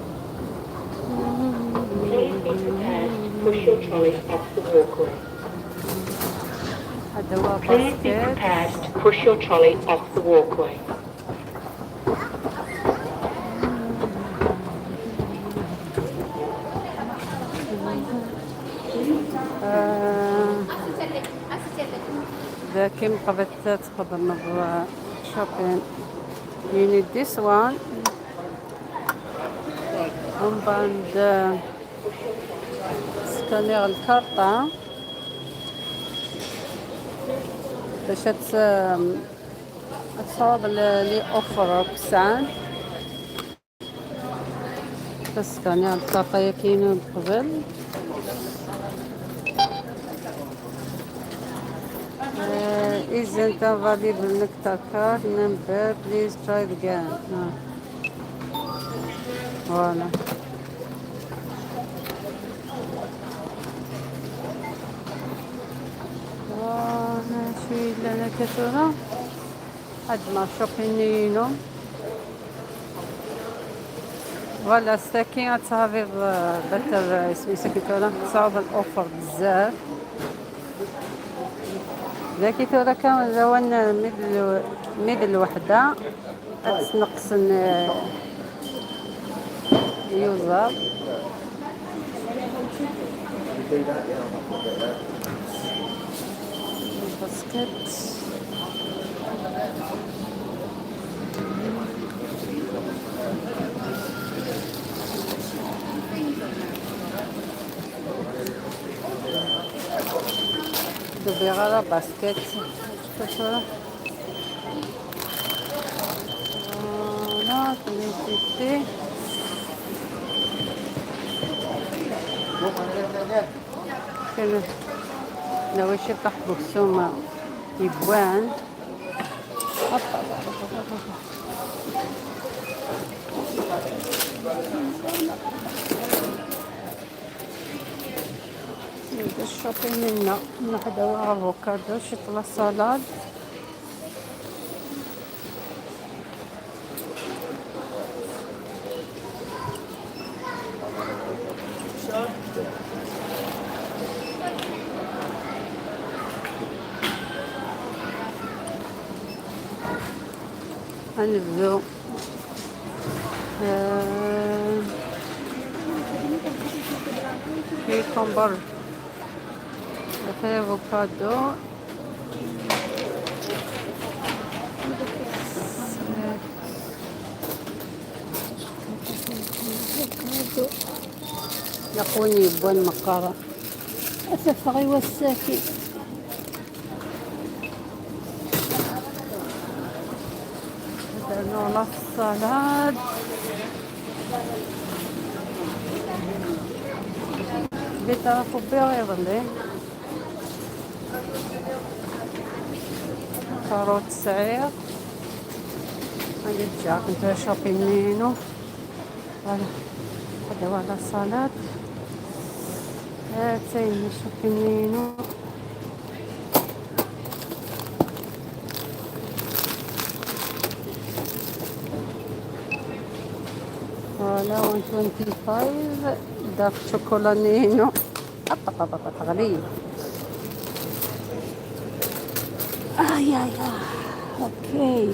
Please be prepared to push your trolley off the walkway. هذا هو Please be basket. prepared to push your trolley off the walkway. ذا كيم قبلت تقدر نبغى shopping. You need this one. ومن بعد سكانير الكارطة باش تصاوب les offres كسان. تسكانير الكارطة كاينة قبل. Isn't a valid nectar card number, please try it again. Voilà. Voilà, شوي لنا كثرة هاد ما شوبينينو. فوالا ستاكين تهافي بتر سميتو كثرة تصعب الأوفر بزاف. ذاكي تورا كان زوان مثل وحدة تنقص يوزر. باسكت. دبي باسكت. فوالا 250. كان لو شي طاح بوكسومة يبوان. هوبا، هوبا، هوبا، هوبا. نبدا الشوبينغ منا ناخدو افوكادو شي طلا سالاد. غنبداو. كوكومبر، افوكادو، لقوني بوان مقارة أسف غي والساكن. درنا السلاد. بيتعرفوا بيها يظلي كاروت سعير. غادي تجاك انت شوبينينو. فوالا هذا هو على السلاد. هاتين شوبينينو. Voilà, 125 dark chocolat نينو أب أب أب غالية. آه يا يا okay.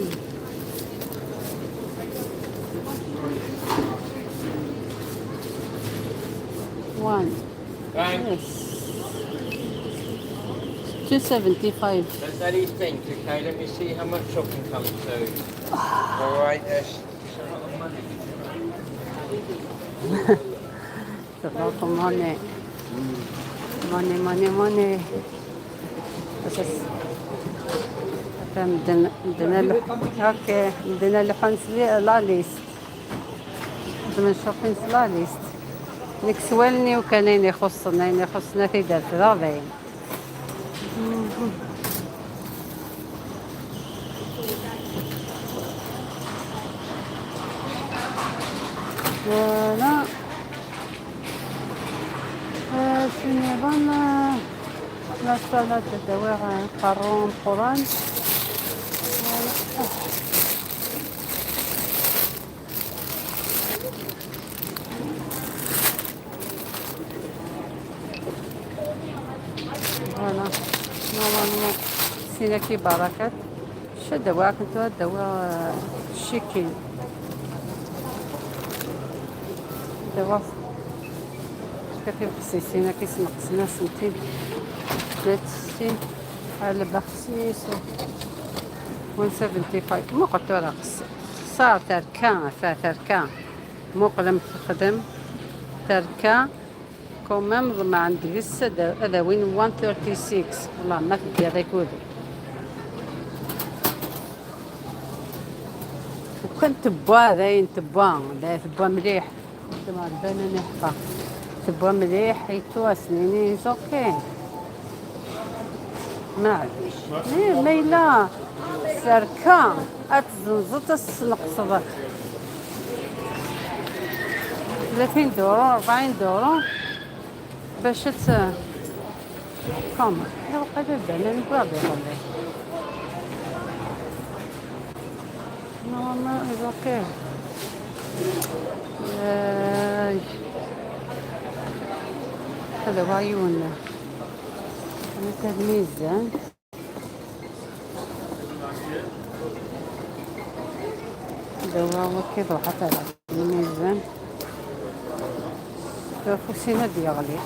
One. Thanks. Yes. 275. Let's add these things, okay? Let me see how much shopping comes to. All right, that's a lot of money. It's a lot of money. Money, money, money. بس مدنا okay مدنا لحون la liste من shopping la liste نيك سوالني وكان يخصنا يخصنا في دار ذا. Voilà. سنظام la salade دواء قارون قران. Voilà, normalement سينا كي بركات شا دواء كنتو دواء chicken دواء كتب سيسينا كيسنقصنا سنتين 63 على بخسيس 175 مو قلت راه صار تركان تركان مو قلم تخدم تركان quand même ما عندي لسه هذا وين 136 والله ما تدي هذاك ودي وكان تبوا ذاين تبوا لا تبوا مليح تبوا البنان حقا تبوا مليح يتوا سنيني okay معليش mais لا سركا اتزنزط السنقص 30 دورو 40 دورو باش ت كوم لا بقى البنان بابي والله normalement okay. هذا هو عيون هذا الميزان هذا هو كيف حتى الميزان فوسينا ديالي.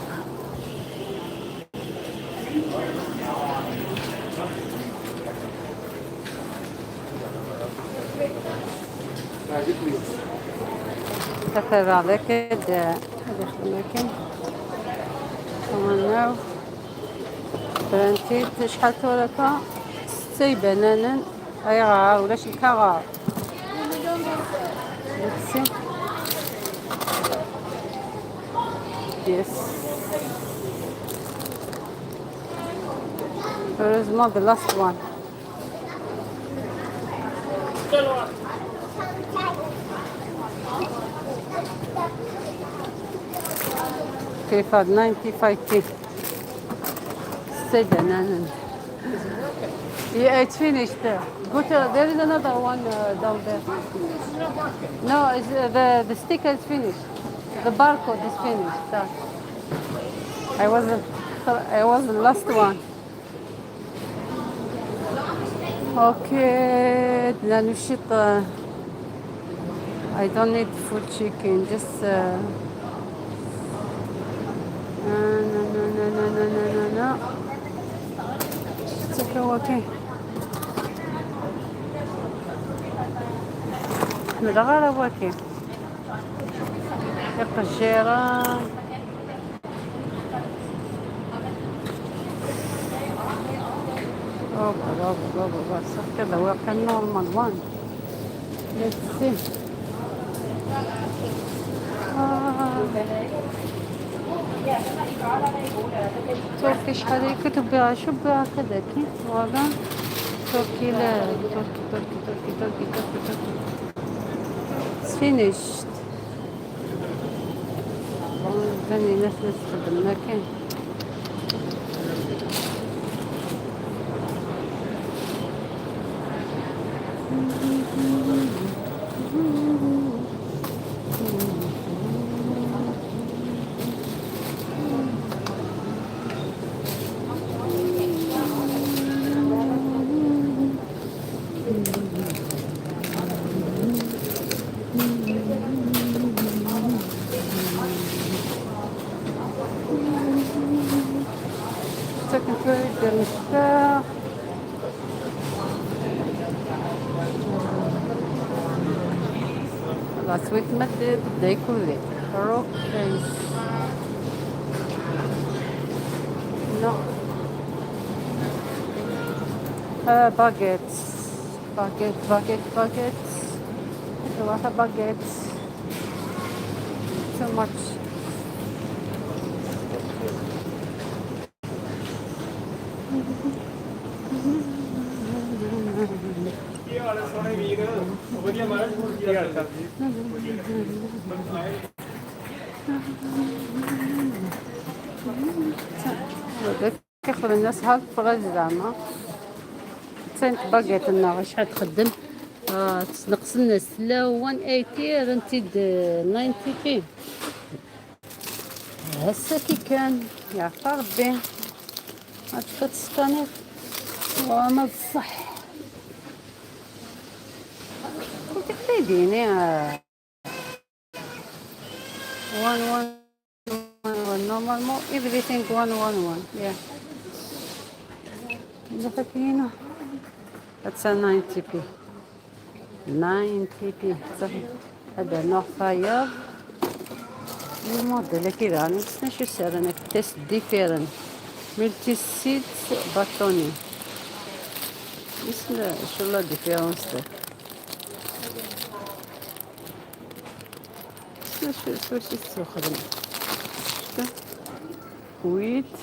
هذا ذاك هذا خدمة كمان برانتيت شحال تورتا ستة بنانا اي غار ولا شي كغار. Let's see. Yes. Heureusement the last one. كيف 95 ستة بنانا. Yeah, it's finished. Go to, there is another one down there. No, it's, the sticker is finished. The barcode is finished. So I was the last one. Okay, نشيط. I don't need full chicken, just no no no no no no no no no. It's okay, okay. احمد غير واكي القجيرة. أوبا أوبا أوبا صح كذا واقع normal one. Let's see. تركي شحال كتب شو بها كذا كي voilà تركي لا تركي تركي تركي تركي تركي تركي. It's finished. بني ناس نستخدم كاين. peu de mystère. La suite method décollée. Rock case. No. Baguettes. Baguette, baguette, baguettes. A lot of baguettes. Too much. ਕੀ ਹਾਲ ਹੈ ਸੋਹਣੇ ਵੀਰ? ਵਧੀਆ ਮਹਾਰਾਜ, ਹੋਰ ਕੀ ਹਾਲ ਚਾਲ ਜੀ? هذاك كياخذ الناس هالفرج زعما تسنت باكيت لنا شحال تخدم. تنقص الناس لا 180 رنتي 90 p. هسه كي كان يعطى ربي هاد تسكانير وما بصح كنت كتايديني 1 1 1 1. Normalement everything 1 1 1, yeah. فاكرينه. That's a 90 p, 90 p. صافي هذا نوع فاير الموديل كذا انا بس شو السعر. انا تيست ديفيرن ملتي سيت باتوني اسم شو لا différence ده شو شو شو شو خدمة wheat,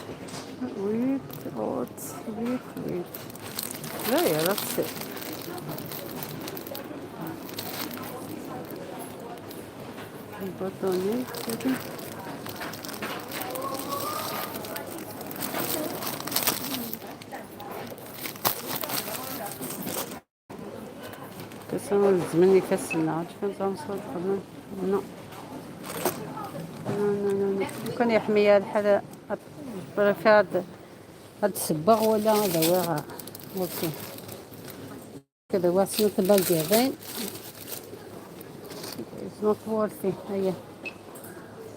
wheat, oats, wheat, wheat. لا يا that's it. البطانية كده. كسر الزمن يكسلنا عاد كان صوت خدمة. no no no no كان يحمي الحالة préfère هاد الصباغ ولا هذا هو. OK كذا هو سنة باقي. It's not worth it. هيا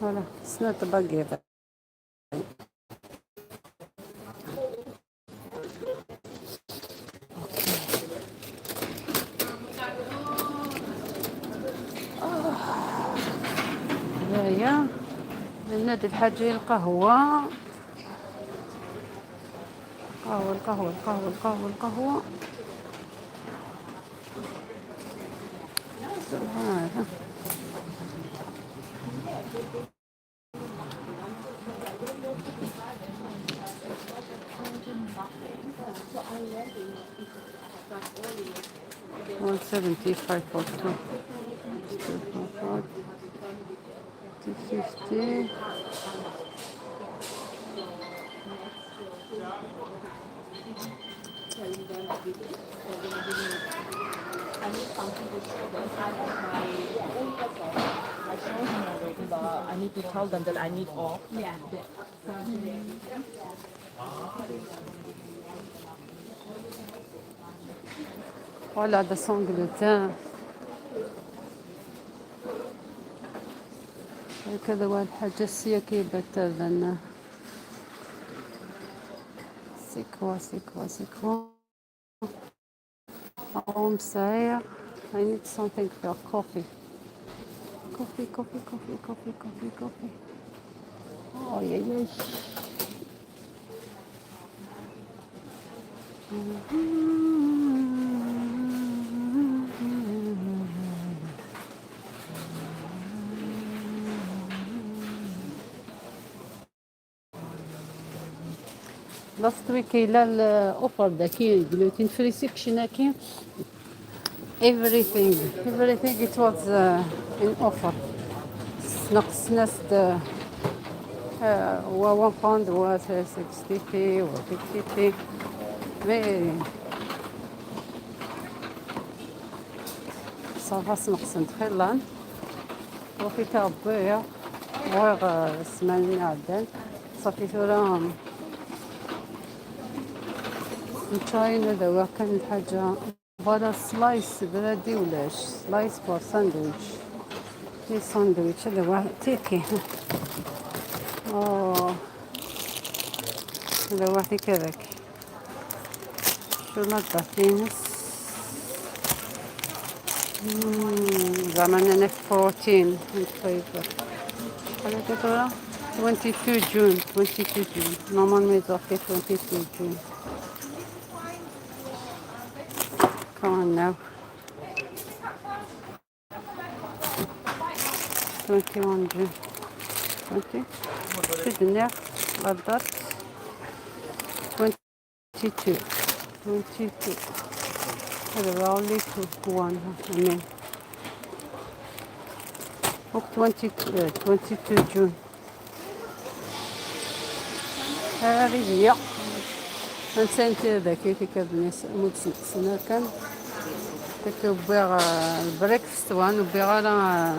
voilà, it's not باقي. هيا نادي الحاجة القهوة القهوة القهوة القهوة القهوة القهوة. هذا 175 for two. 250. I showed him already, but I need to tell them that I need off. Yeah. Voilà, de sans gluten. هكذا واحد الحاجة السيا كيبات لنا. C'est quoi, c'est quoi, c'est quoi? Oh, I'm I need something for coffee. Coffee, coffee, coffee, coffee, coffee, coffee. Oh, yeah, yeah. Last week إلى ال offer داكي gluten free section كاين everything, everything, it was in offer. نقص ناس هو 1 pound هو 60 p و 50 p, mais ça va نقص تخيلان profita بويا غير السمانة اللي عدات. صافي ثورة نتشاين هذا كان الحاجة. voilà, slice bread ولاش slice for sandwich في ساندويتش هذا هو تيكي. أوه هذا واحد كذاك شو نظفتينس زعما انا protein and flavor. شحال هذا دورا؟ 22 June, 22 June. Normalement يزوحي 22 June. Come on now. 21 June. 20 شدنا la date. 22, 22. هذا only two, one, I mean. 20, 22 June. هذه هي نسنت ذاك كيف سنة كان تكبيغ ال breakfast one وبيغ لا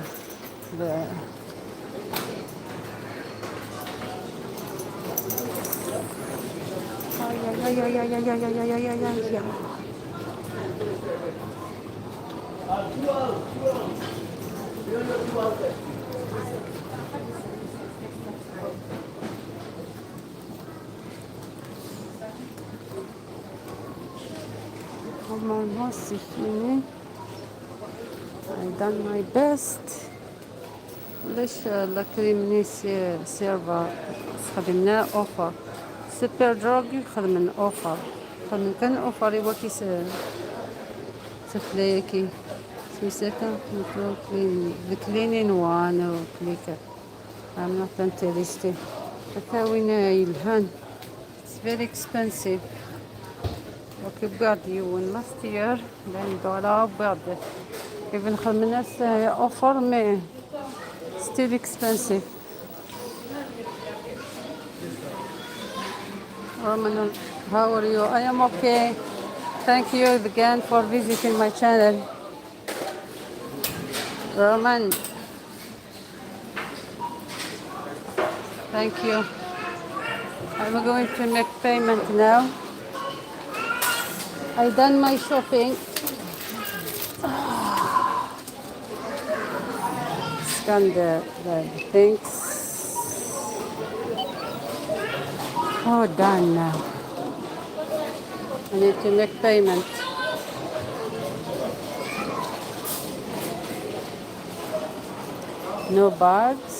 اي اي اي اي اي اي اي اي اي اي. Normalement, c'est fini. I done my best. ليش la crème سيرفا خدمنا offer Superdrug خدم offer خدم كان offer ايوا كي سفليكي سميساكا clean, the cleaning one وكليكا. I'm not interested. وين يلهان. It's very expensive. Okay, بعد يون last year لان دولار بعد even خدمنا offer, mais still expensive. Roman, how are you? I am okay. Thank you again for visiting my channel. Roman, thank you. I'm going to make payment now. I done my shopping. Scan the things. Oh, done now. I need to make payment. No bags,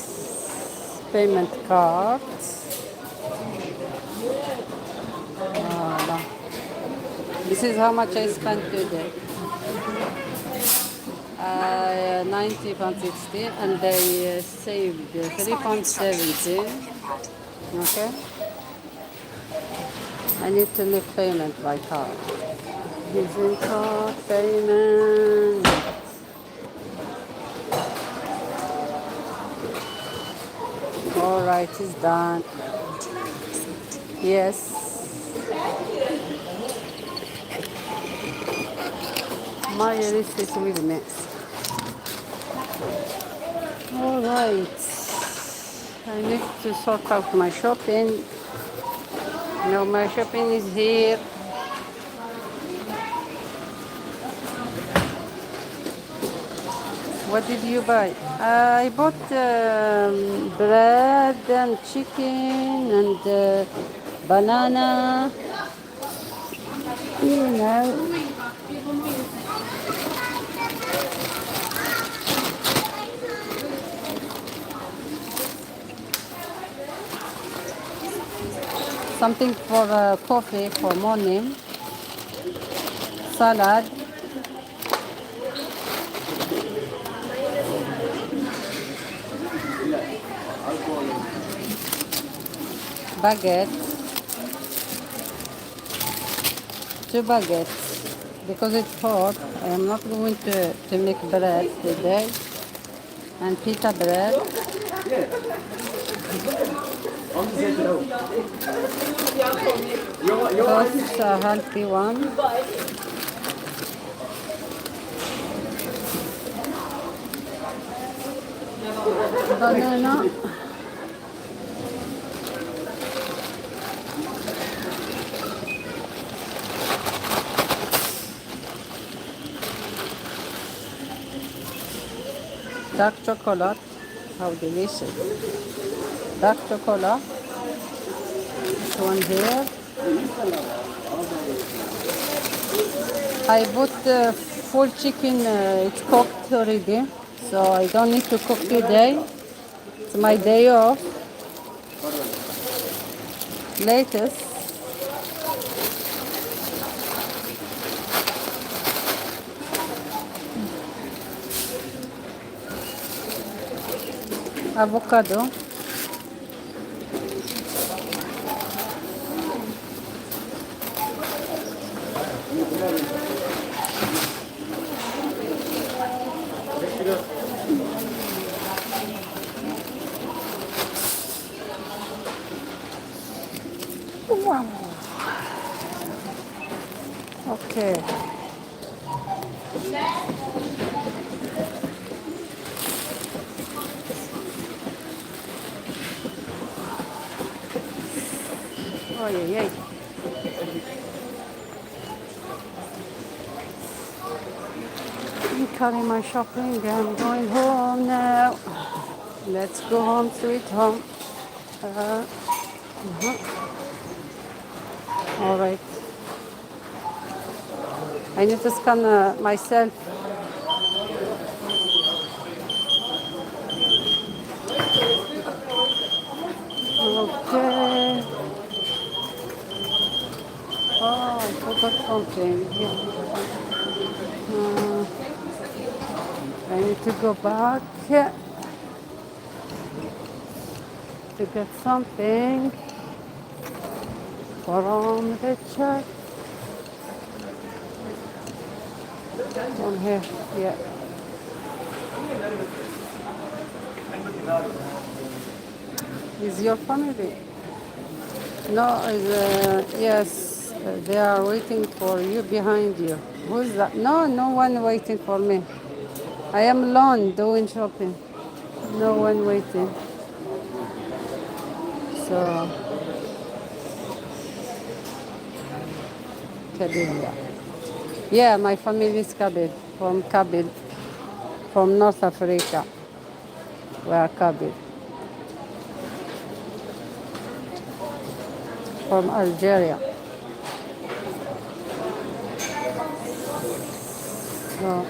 payment cards. Voila. This is how much I spent today. £90.60, and they saved £3.70. Okay. I need to make payment by card. Using card payment. All right, it's done. Yes. My receipt with me. All right. I need to sort out my shopping. Now my shopping is here. What did you buy? I bought bread and chicken and banana. You know. Something for coffee for morning. Salad. Baguette. 2 baguettes. Because it's hot, I am not going to make bread today. And pita bread. Yeah. I'm just here to help. You're That's a healthy one. Banana. Dark chocolate, how delicious. Dark chocolate. This one here. I bought full chicken, it's cooked already, so I don't need to cook today. It's my day off. Lettuce. Avocado. Wow. Okay. Oh, yeah, yeah. I'm carrying my shopping. I'm going home now. Let's go home, sweet home. All right. I need to scan myself. Okay. Oh, I forgot something. Yeah. I need to go back to get something from the church. From here, yeah. Is your family? No, is, yes, they are waiting for you behind you. Who's that? No, no one waiting for me. I am alone doing shopping. No one waiting. So, Kabylia. Yeah, my family is Kabyle, from Kabyle, from North Africa. We are Kabyle. From Algeria. So,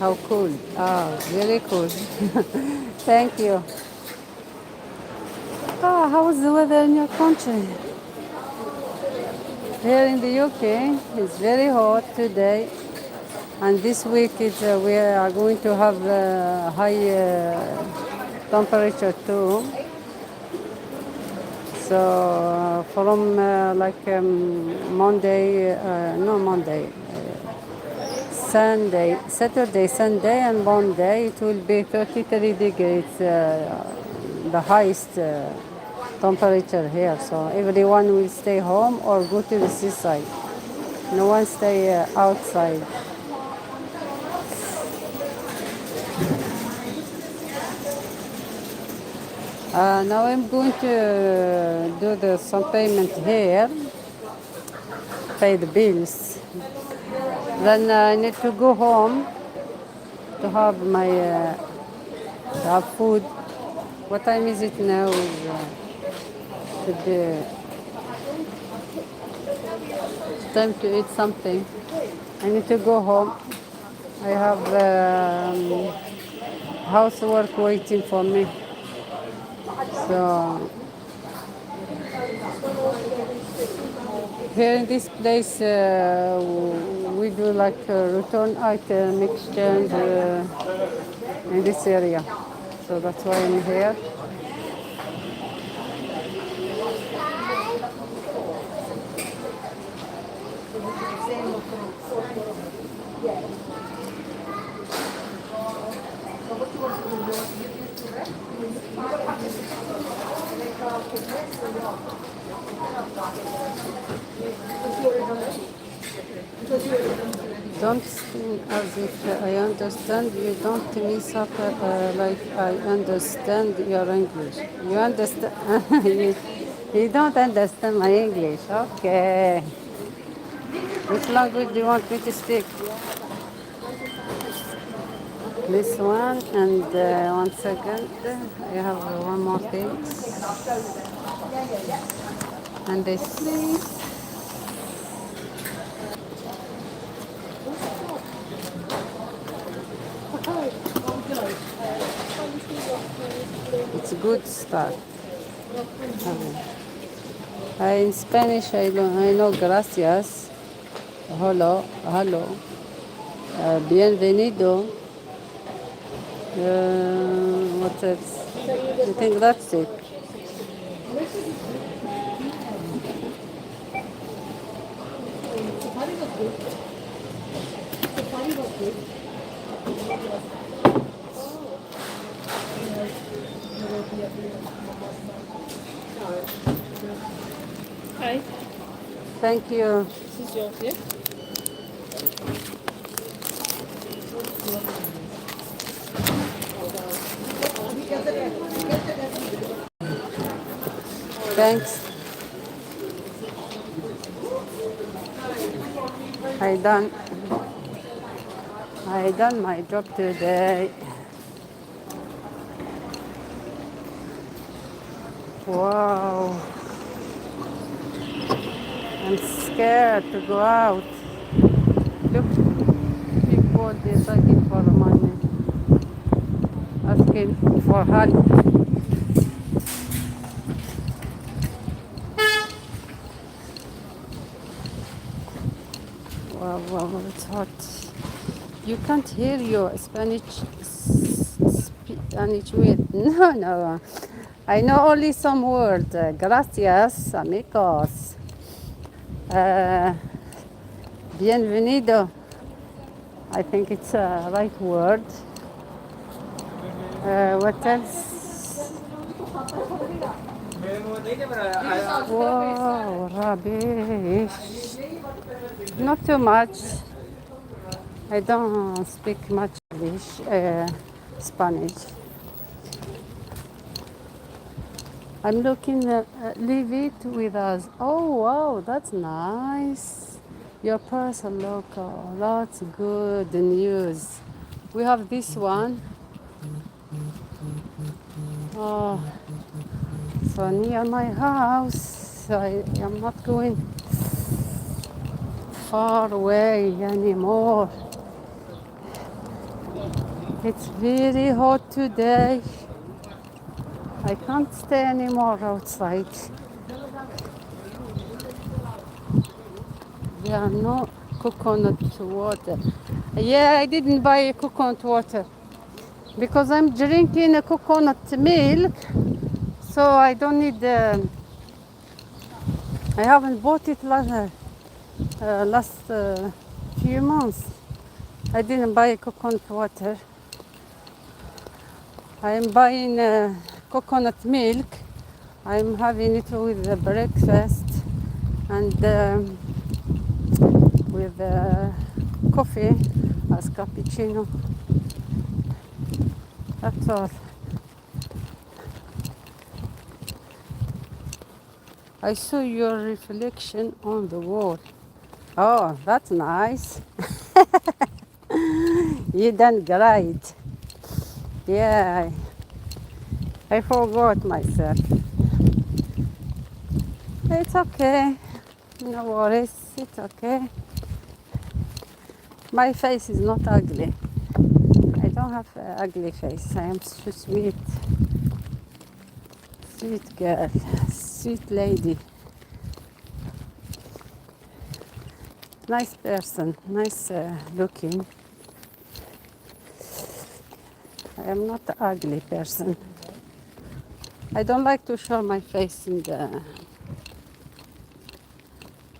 how cool. Oh, very cool. Thank you. Oh, how is the weather in your country? Here in the UK, it's very hot today. And this week we are going to have high temperature too. So from Monday, no Monday, Sunday, Saturday, Sunday and Monday, it will be 33 degrees, the highest temperature here. So everyone will stay home or go to the seaside. No one stay outside. Now I'm going to do some payment here, pay the bills. Then I need to go home to have my to have food. What time is it now? Should be time to eat something. I need to go home. I have housework waiting for me. So here in this place, we do a return item exchange in this area. So that's why I'm here. Don't seem as if I understand. You don't mess up like I understand your English. You understand? You don't understand my English. Okay. Which language do you want me to speak? This one and one second. I have one more thing. And this. It's a good start. In Spanish, I don't, I know gracias, hello, hello, bienvenido. What else? I think that's it. Hi, Thank you. this is yours, yeah? Thanks. I done. I done my job today. Wow. I'm scared to go out. Look, people they're begging for money, asking for help. Wow, wow, it's hot. You can't hear your Spanish Spanish with no, no. I know only some words. Gracias, amigos. Bienvenido. I think it's a right word. What else? Wow, rubbish. Not too much. I don't speak much English, Spanish. I'm looking at leave it with us. Oh wow, that's nice. Your person local. That's good news. We have this one. Oh, so near my house. I am not going far away anymore. It's very hot today. I can't stay anymore outside. There are no coconut water. Yeah, I didn't buy coconut water because I'm drinking a coconut milk, so I don't need. I haven't bought it last few months. I didn't buy coconut water. I am buying coconut milk. I'm having it with the breakfast and with coffee as cappuccino. That's all. I saw your reflection on the wall. Oh, that's nice. You done great. Yeah, I forgot myself. It's okay. No worries. It's okay. My face is not ugly. I don't have an ugly face. I am so sweet. Sweet girl. Sweet lady. Nice person. Nice looking. I am not an ugly person. I don't like to show my face in the...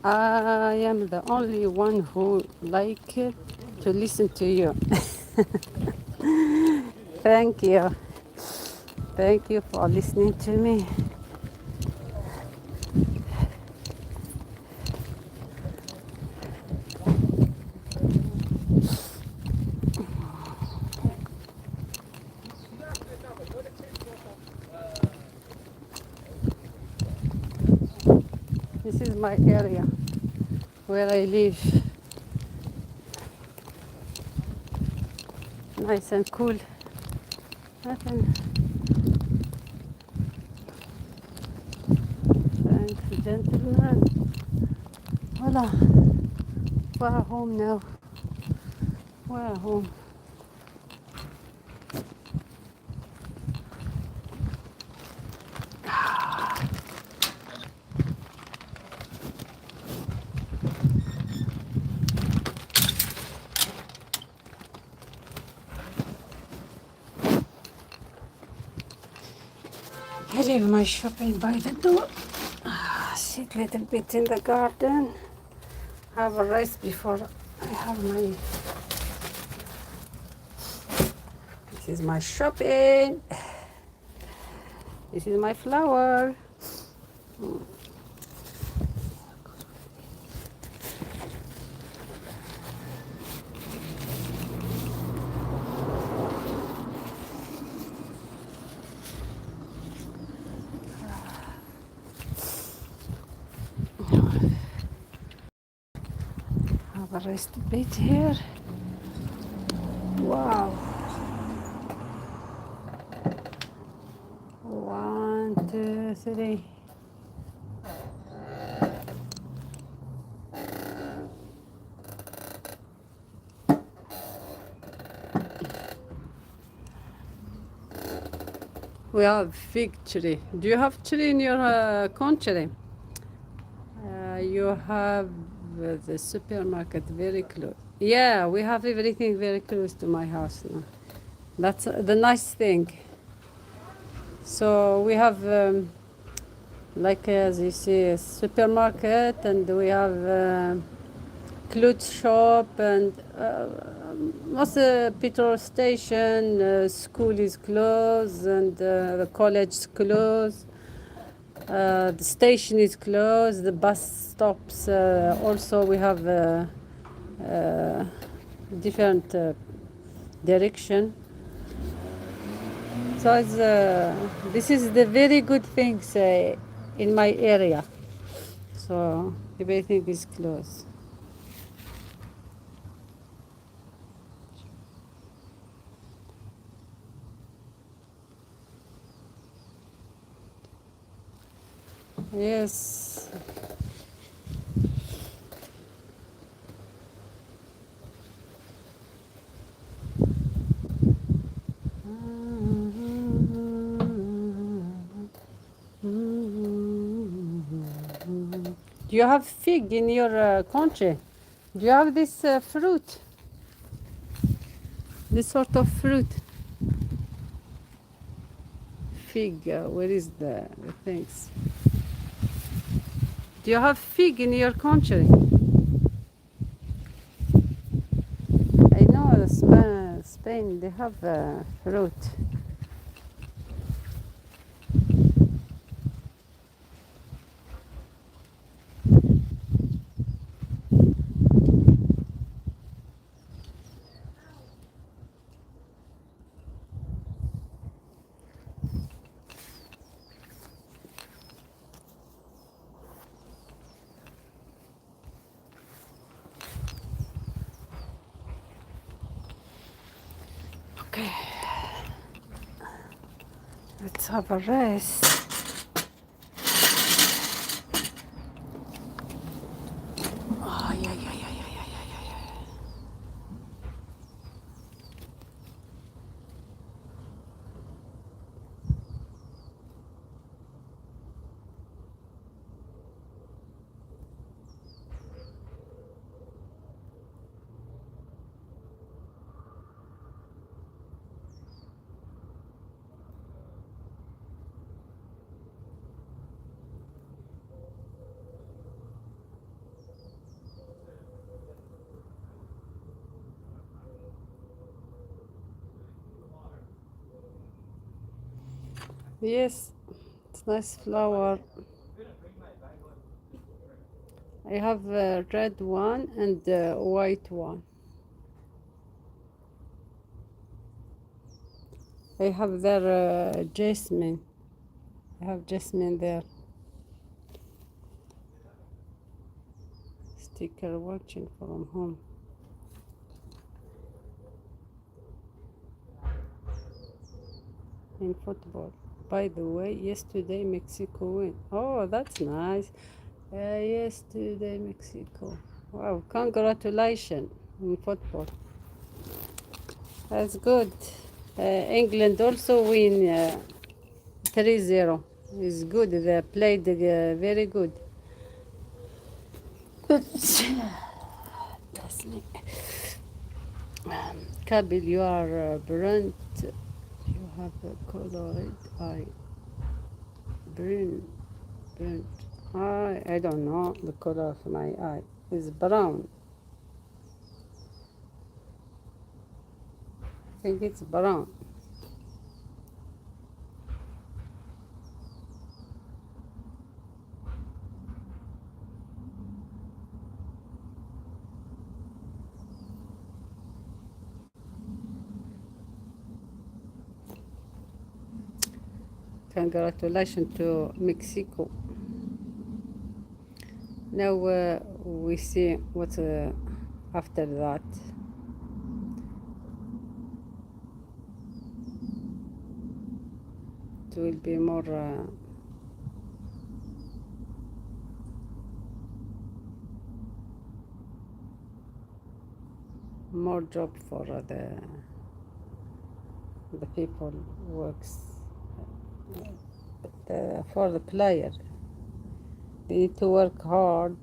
I am the only one who like to listen to you. Thank you. Thank you for listening to me. my area where I live. Nice and cool. Nothing. Thanks, gentlemen. Voilà. We're home now. We're home. I leave my shopping by the door. Sit a little bit in the garden. Have a rest before I have my. This is my shopping. This is my flower. Have a rest a bit here. Wow. 1, 2, 3. We have fig tree. Do you have tree in your country? You have the supermarket very close. Yeah, we have everything very close to my house now. That's the nice thing. So we have, like as you see, a supermarket, and we have clothes shop, and most petrol station, school is closed, and the college is closed. The station is closed, the bus stops. Also, we have different direction. So this is the very good things in my area. So everything is closed. Yes. Do you have fig in your country? Do you have this fruit? This sort of fruit? Fig, where is the things? Do you have fig in your country? I know Spain, they have fruit. Okay, let's have a rest. Oh, yeah. Yes, it's nice flower. I have a red one and a white one. I have there jasmine. I have jasmine there. Take care watching from home. In football. By the way, yesterday Mexico win. Oh, that's nice. Yesterday Mexico. Wow, congratulations in football. That's good. England also win 3-0. It's good. They played very good. Good. Kabil, you are burnt. You have a colored eye. Brun, burnt. I don't know the color of my eye. It's brown. I think it's brown. Congratulations to Mexico. Now we see what after that. It will be more more job for the people works for the player. They need to work hard.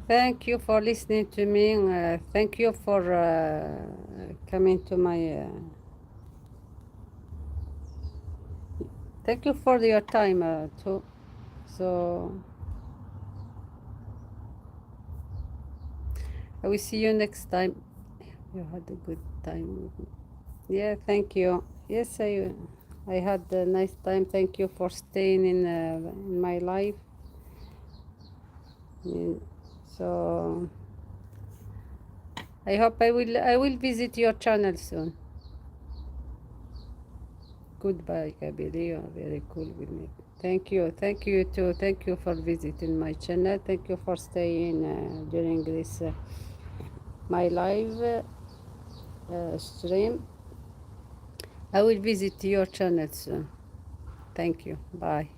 Thank you for listening to me. Thank you for coming to my. Thank you for your time too. So I will see you next time. You had a good time with me. Yeah, thank you. Yes, I had a nice time. Thank you for staying in my life. So I hope I will visit your channel soon. Goodbye, Kabili. You are very cool with me. Thank you. Thank you too. Thank you for visiting my channel. Thank you for staying during this my live stream. I will visit your channel soon. Thank you. Bye.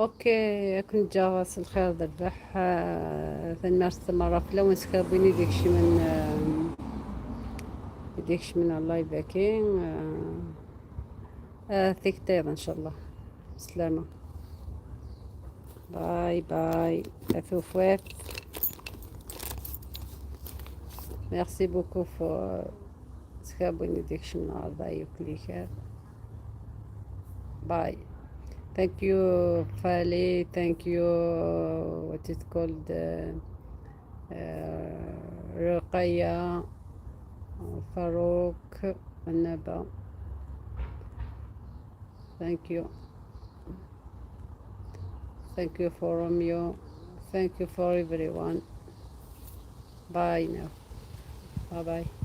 Okay, كنت جا الخير ذبح ثنمارس مرة فلا سكربيني ديكشي من ديكشي من ال live اكي ثيك ان شاء الله. سلامة, bye bye. ثوفوات. Merci beaucoup for سكربيني ديكشي من اللايف كليكات. Bye. Thank you, Fali. Thank you. What is called? رقية, فاروق, النبا. Thank you. Thank you for Romeo. Thank you for everyone. Bye now. Bye bye.